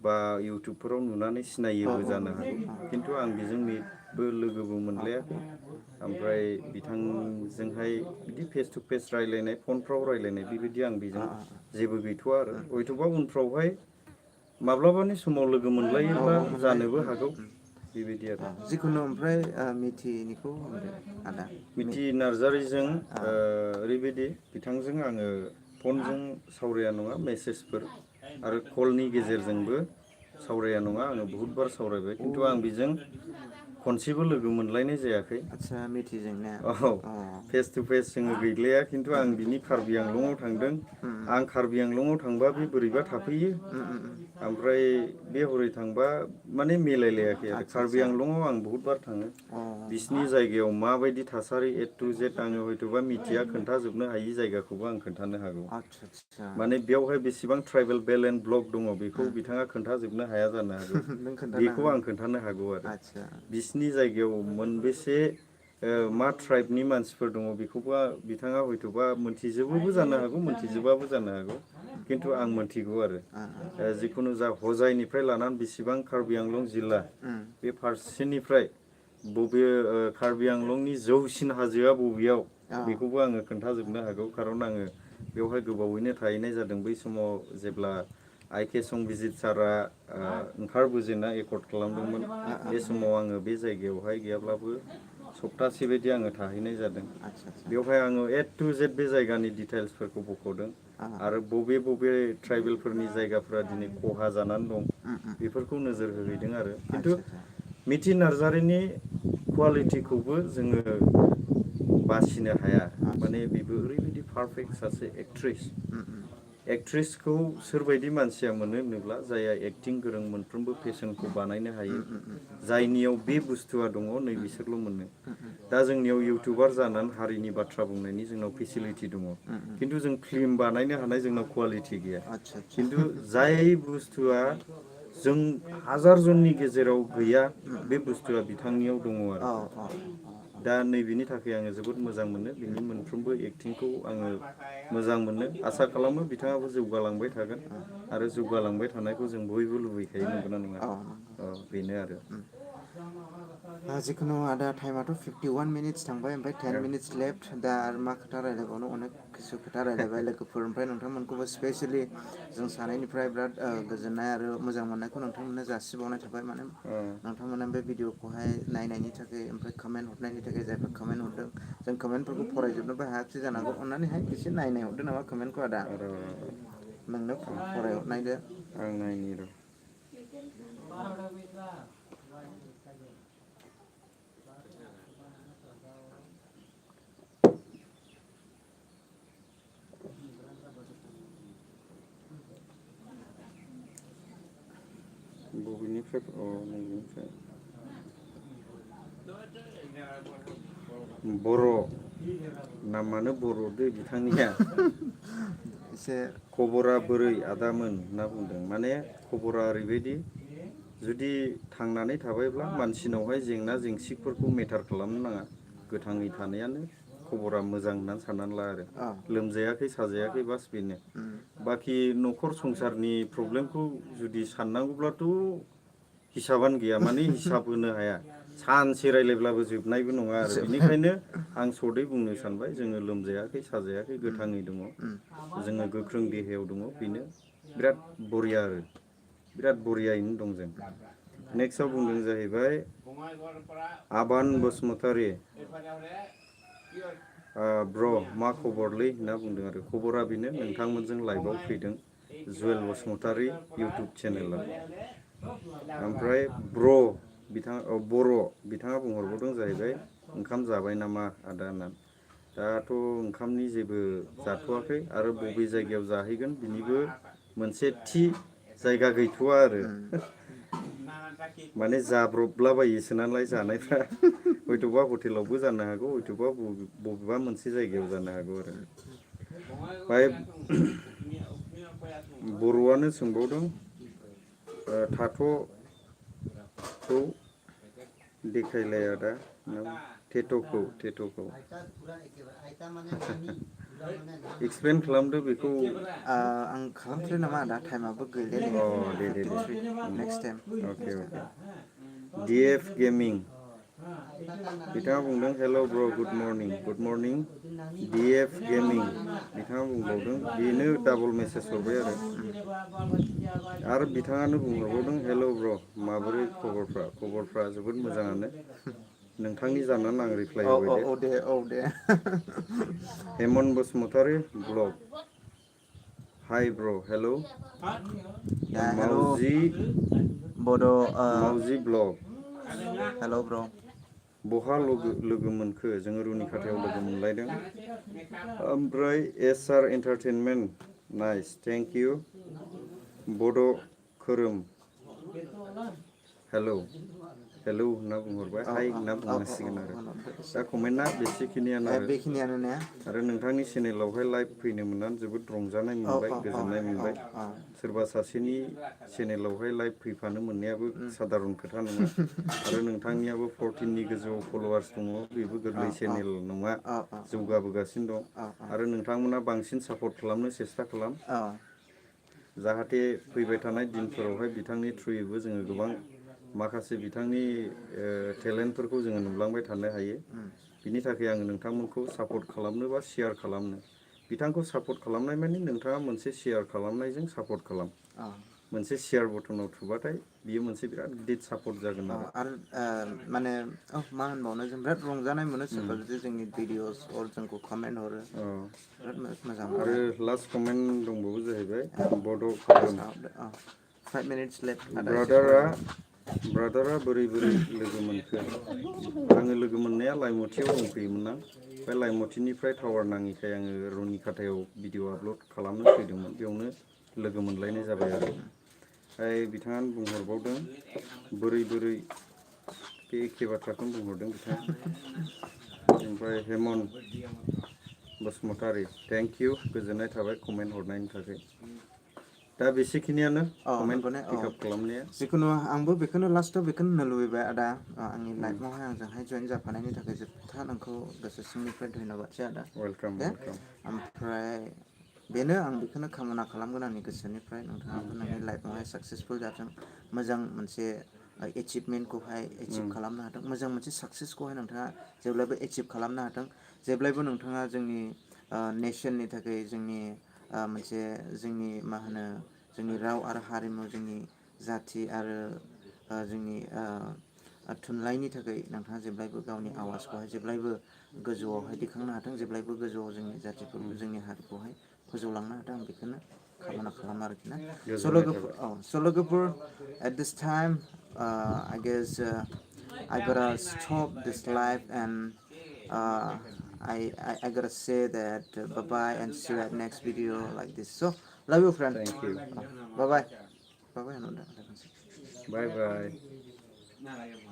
बा इउटुबफोराव नुनानै सिनायोबो जानो हागौ खिन्थु आं बेजों मिटबो लोगोबो मोनलायाखै ओमफ्राय बिथांजोंहाय बिदि फेस टु फेस रायलायनाय फनफ्राव रायलायनाय बेबायदि आं बेजों जेबो गैथ'वा आरो हयथ'बा उनफ्रावहाय माब्लाबानि समाव लोगो मोनलायोब्ला जानोबो हागौ बेबायदि आरो जिखुनु ओमफ्राय मिथिनिखौ होनदो आदा मिथि नार्जारिजों ओरैबायदि बिथांजों आङो फनजों सावराया नङा मेसेजफोर आरो कलनि गेजेरजोंबो सावराया नङा आङो बहुतबार सावरायबाय खिन्थु आं बेजों खनसेबो लोगो मोनलायनाय जायाखै आदसा मिथिजों ने औ फेस टु फेस जोङो गैलाया खिन्थु आं बिनि कार्बि आंलंआव थांदों आं कार्बि आंलंआव थांबा बे बोरैबा थाफैयो ओमफ्राय बे हरै थांबा माने मिलायलायाखै आरो कार्बि आंलंआव आं बहुतबार थाङो बिसिनि जायगायाव माबायदि थासारि ए टु जेड आङो हयथ'बा मिथिया खोन्थाजोबनो हायि जायगाखौबो आं खोन्थानो हागौ माने बेयावहाय बेसेबां ट्राइबेल बेल एन्ड ब्लक दङ बेखौ बिथाङा खोन्थाजोबनो हाया जानो हागौ नों खोन्थानो बेखौ आं खोन्थानो हागौ आरो आदसा बिसिनि जायगायाव मोनबेसे मा ट्राइबनि मानसिफोर दङ बेखौबो बिथाङा हयथ'बा मोनथिजोबोबो जानो हागौ मोनथिजोबाबो जानो हागौ खिन्थु आं मोनथिगौ आरो जिखुनु जा हजाइनिफ्राय लानानै बेसेबां कार्बि आंलं जिल्ला बे फारसेनिफ्राय बबे कार्बि आंलंनि जौसिन हाजोआ बबेयाव बेखौबो आङो खोन्थाजोबनो हागौ खारन आङो बेवहाय गोबावैनो थाहैनाय जादों बै समाव जेब्ला आइके संबिजित सारा ओंखारबोजेनना एकर्ड खालामदोंमोन बे समाव आङो बे जायगायावहाय गैयाब्लाबो सप्तासे बायदि आङो थाहैनाय जादों बेवहाय आङो ए टु जेड बे जायगानि डिटेल्सफोरखौ बख'दों आरो बबे बबे ट्राइबेलफोरनि जायगाफोरा दिनै खहा जानानै दं बेफोरखौ नोजोर होहैदों आरो खिन्थु मिथि नार्जारिनि कुवालिटिखौबो जोङो बासिनो हाया माने बेबो ओरैबायदि पारफेक्ट सासे एक्ट्रेसखौ सोरबायदि मानसिया मोनो होनोब्ला जायहा एक्टिं गोरों मोनफ्रोमबो फेशनखौ बानायनो हायो जायनियाव बे बुस्थुआ दङ नै बिसोरल' मोनो दा जोंनियाव इउटुबार जानानै हारिनि बाथ्रा बुंनायनि जोंनाव फेसिलिटि दङ खिन्थु जों फिल्म बानायनो हानाय जोंनाव कुवालिटि गैया खिन्थु जाय बुस्थुआ जों हाजार जननि गेजेराव गैया बे बुस्थुआ बिथांनियाव दङ आरो दा नैबेनि थाखाय आङो जोबोद मोजां मोनो बिनि मोनफ्रोमबो एक्टिंखौ आङो मोजां मोनो आसा खालामो बिथाङाबो जौगालांबाय थागोन आरो जौगालांबाय थानायखौ जों बयबो लुबैखायो नंगौना नङा बेनो आरो जिखुनु आदा टाइमाथ' 51 मिनिट्स थांबाय ओमफ्राय 10 मिनिट्स लेफ्ट दा आरो मा खोथा रायलायबावनो अनेक किसु खोथा रायलायबाय लोगोफोर ओमफ्राय नोंथांमोनखौबो स्पेसियेलि जों सानैनिफ्राय बिराद गोजोननाय आरो मोजां मोननायखौ नोंथांमोननो जासिबावनाय थाबाय माने नोंथांमोना बे भिडिअखौहाय नायनायनि थाखाय ओमफ्राय कमेन्ट हरनायनि थाखाय जायफोर कमेन्ट हरदों जों कमेन्टफोरखौ फरायजोबनोबो हायाखिसै जानांगौ अननानैहाय एसे नायनाय हरदो नामा कमेन्टखौ आदा नोंनो फरायहरनायदो आं नायनि र' बबेनिफ्राय नैबेनिफ्राय बर' नामानो बर' दै बिथांनिया एसे खबरा बोरै आदामोन होनना बुंदों माने खबरा ओरैबायदि जुदि थांनानै थाबायब्ला मानसिनावहाय जेंना जेंसिफोरखौ मेटार खालामनो नाङा गोथाङै थानायानो खबरा मोजां होननानै साननानै ला आरो लोमजायाखै साजायाखै बास बेनो बाखि न'खर संसारनि प्रब्लेमखौ जुदि साननांगौब्लाथ' हिसाबानो गैया माने हिसाब होनो हाया सानसे रायलायब्लाबो जोबनायबो नङा आरो बेनिखायनो आं सदै बुंनो सानबाय जोङो लोमजायाखै साजायाखै गोथाङै दङ जोङो गोख्रों देहायाव दङ बेनो बिराद बरिया आरो बिराद बरियायैनो दं जों नेक्स्टआव बुंदों जाहैबाय आबान बसुमतारी ब्र मा खबरलै होनना बुंदों आरो खबरा बेनो नोंथांमोनजों लाइभआव फैदों जुवेल बसुमतारी इउटुब चेनेलाव ओमफ्राय ब्र बिथाङा बर' बिथाङा बुंहरबावदों जाहैबाय ओंखाम जाबाय नामा आदा होननानै दाथ' ओंखामनि जेबो जाथ'वाखै आरो बबे जायगायाव जाहैगोन बिनिबो मोनसे थि जायगा गैथ'वा आरो माने जाब्रबलाबायोसो नालाय जानायफ्रा हयथ'बा हटेलावबो जानो हागौ हयथ'बा बबेबा मोनसे जायगायाव जानो हागौ आरो ओमफ्राय बर'आनो सोंबावदों थाथ'खौ देखायलाय आदा टेट'खौ एक्सप्लेन खालामदो बेखौ आं खालामसै नामा आदा टाइमाबो गैले दे 53 नेक्स्ट टाइम अके डिएफ गेमिं बिथाङा बुंदों हेल' ब्र गुड मर्निं डिएफ गेमिं बिथाङा बुंबावदों बेनो डाबल मेसेज हरबाय आरो बिथाङानो बुंहरबावदों हेल' ब्र माबोरै खबरफ्रा जोबोद मोजाङानो नोंथांनि जानानै आं रिप्लाइ होबाय दे हेमन बसुमतारी ब्लग हाय ब्र हेल' हेल' बड' मावजि ब्लग हेल' ब्र बहा लोगो मोनखो जोङो रुनिखाथायाव लोगो मोनलायदों ओमफ्राय SR entertainment nice thank you बड' खोरोम हेल' हेलौ होनना बुंहरबाय हाय होनना बुंनांसिगोन आरो दा कमेन्टआ बेसेखिनियानो बेखिनियानो ने आरो नोंथांनि चेनेलावहाय लाइभ फैनो मोननानै जोबोद रंजानाय मोनबाय गोजोननाय मोनबाय सोरबा सासेनि चेनेलावहाय लाइभ फैफानो मोननायाबो साधारन खोथा नङा आरो नोंथांनियाबो 14नि गोजौआव फलोवार्स दङ बेबो गोरलै चेनेल नङा जौगाबोगासिनो दं आरो नोंथांमोना बांसिन सापर्ट खालामनो सेस्था खालाम जाहाथे फैबाय थानाय दिनफोरावहाय बिथांनि थ्रुयैबो जोङो गोबां माखासे बिथांनि टेलेन्टफोरखौ जोङो नुलांबाय थानो हायो बिनि थाखाय आङो नोंथांमोनखौ सापर्ट खालामनो बा शेयार खालामनो बिथांखौ सापर्ट खालामनाय माने नोंथाङा मोनसे शेयार खालामनायजों सापर्ट खालाम मोनसे शेयार बटनाव थुबाथाय बियो मोनसे बिराद गिदिर सापर्ट जागोन आरो माने मा होनबावनो जों बिराद रंजानाय मोनो सोरबा जुदि जोंनि भिडिअस जोंखौ कमेन्ट हरो बिराद मोजां आरो लास्ट कमेन्ट दंबावो जाहैबाय बड' 5 minutes left ब्रादारा बोरै लोगो मोनखो आङो लोगो मोननाया लाइमथियाव दंफैयोमोन ना बे लाइमथिनिफ्राय टावार नाङिखाय आङो रुनिखाथायाव भिडिअ आपल'ड खालामनो फैदोंमोन बेयावनो लोगो मोनलायनाय जाबाय आरो बिथाङा बुंहरबावदों बोरै बे एखे बाथ्राखौनो बुंहरदों बिथाङा ओमफ्राय हेमन्त बसुमतारी थेंक इउ गोजोननाय थाबाय कमेन्ट हरनायनि थाखाय दा बेसेखिनियानो कमेन्ट पिकआप खालामनाया जिखुनु आंबो बेखौनो लास्टआव बेखौनो होननो लुबैबाय आदा आंनि लाइफआवहाय आंजोंहाय जइन जाफानायनि थाखाय जोबथा नोंखौ गोसो सिंनिफ्राय धन्यबादसै आदा वेलकाम ओमफ्राय बेनो आं बेखौनो कामना खालामगोन आंनि गोसोनिफ्राय नोंथाङाबो नोंनि लाइफआवहाय साक्सेसफुल जाथों मोजां मोनसे एचिभमेन्टखौहाय एचिभ खालामनो हाथों मोजां मोनसे साक्सेसखौहाय नोंथाङा जेब्लायबो एचिभ खालामनो हाथों जेब्लायबो नोंथाङा जोंनि नेसननि थाखाय जोंनि मोनसे जोंनि मा होनो जोंनि राव आरो हारिमु जोंनि जाथि आरो जोंनि थुनलाइनि थाखाय नोंथाङा जेब्लायबो गावनि आवाजखौहाय जेब्लायबो गोजौआवहाय दिखांनो हाथों जेब्लायबो गोजौआव जोंनि जाथिफोरखौ जोंनि हारिखौहाय फोजौलांनो हाथों आं बेखौनो कामना खालामो आरोखि ना So लोगोफोर at this time I guess I gotta stop this live and I gotta say that bye bye and see you at next video like this. So love you friend. Thank you. Bye bye. Bye bye. Bye bye.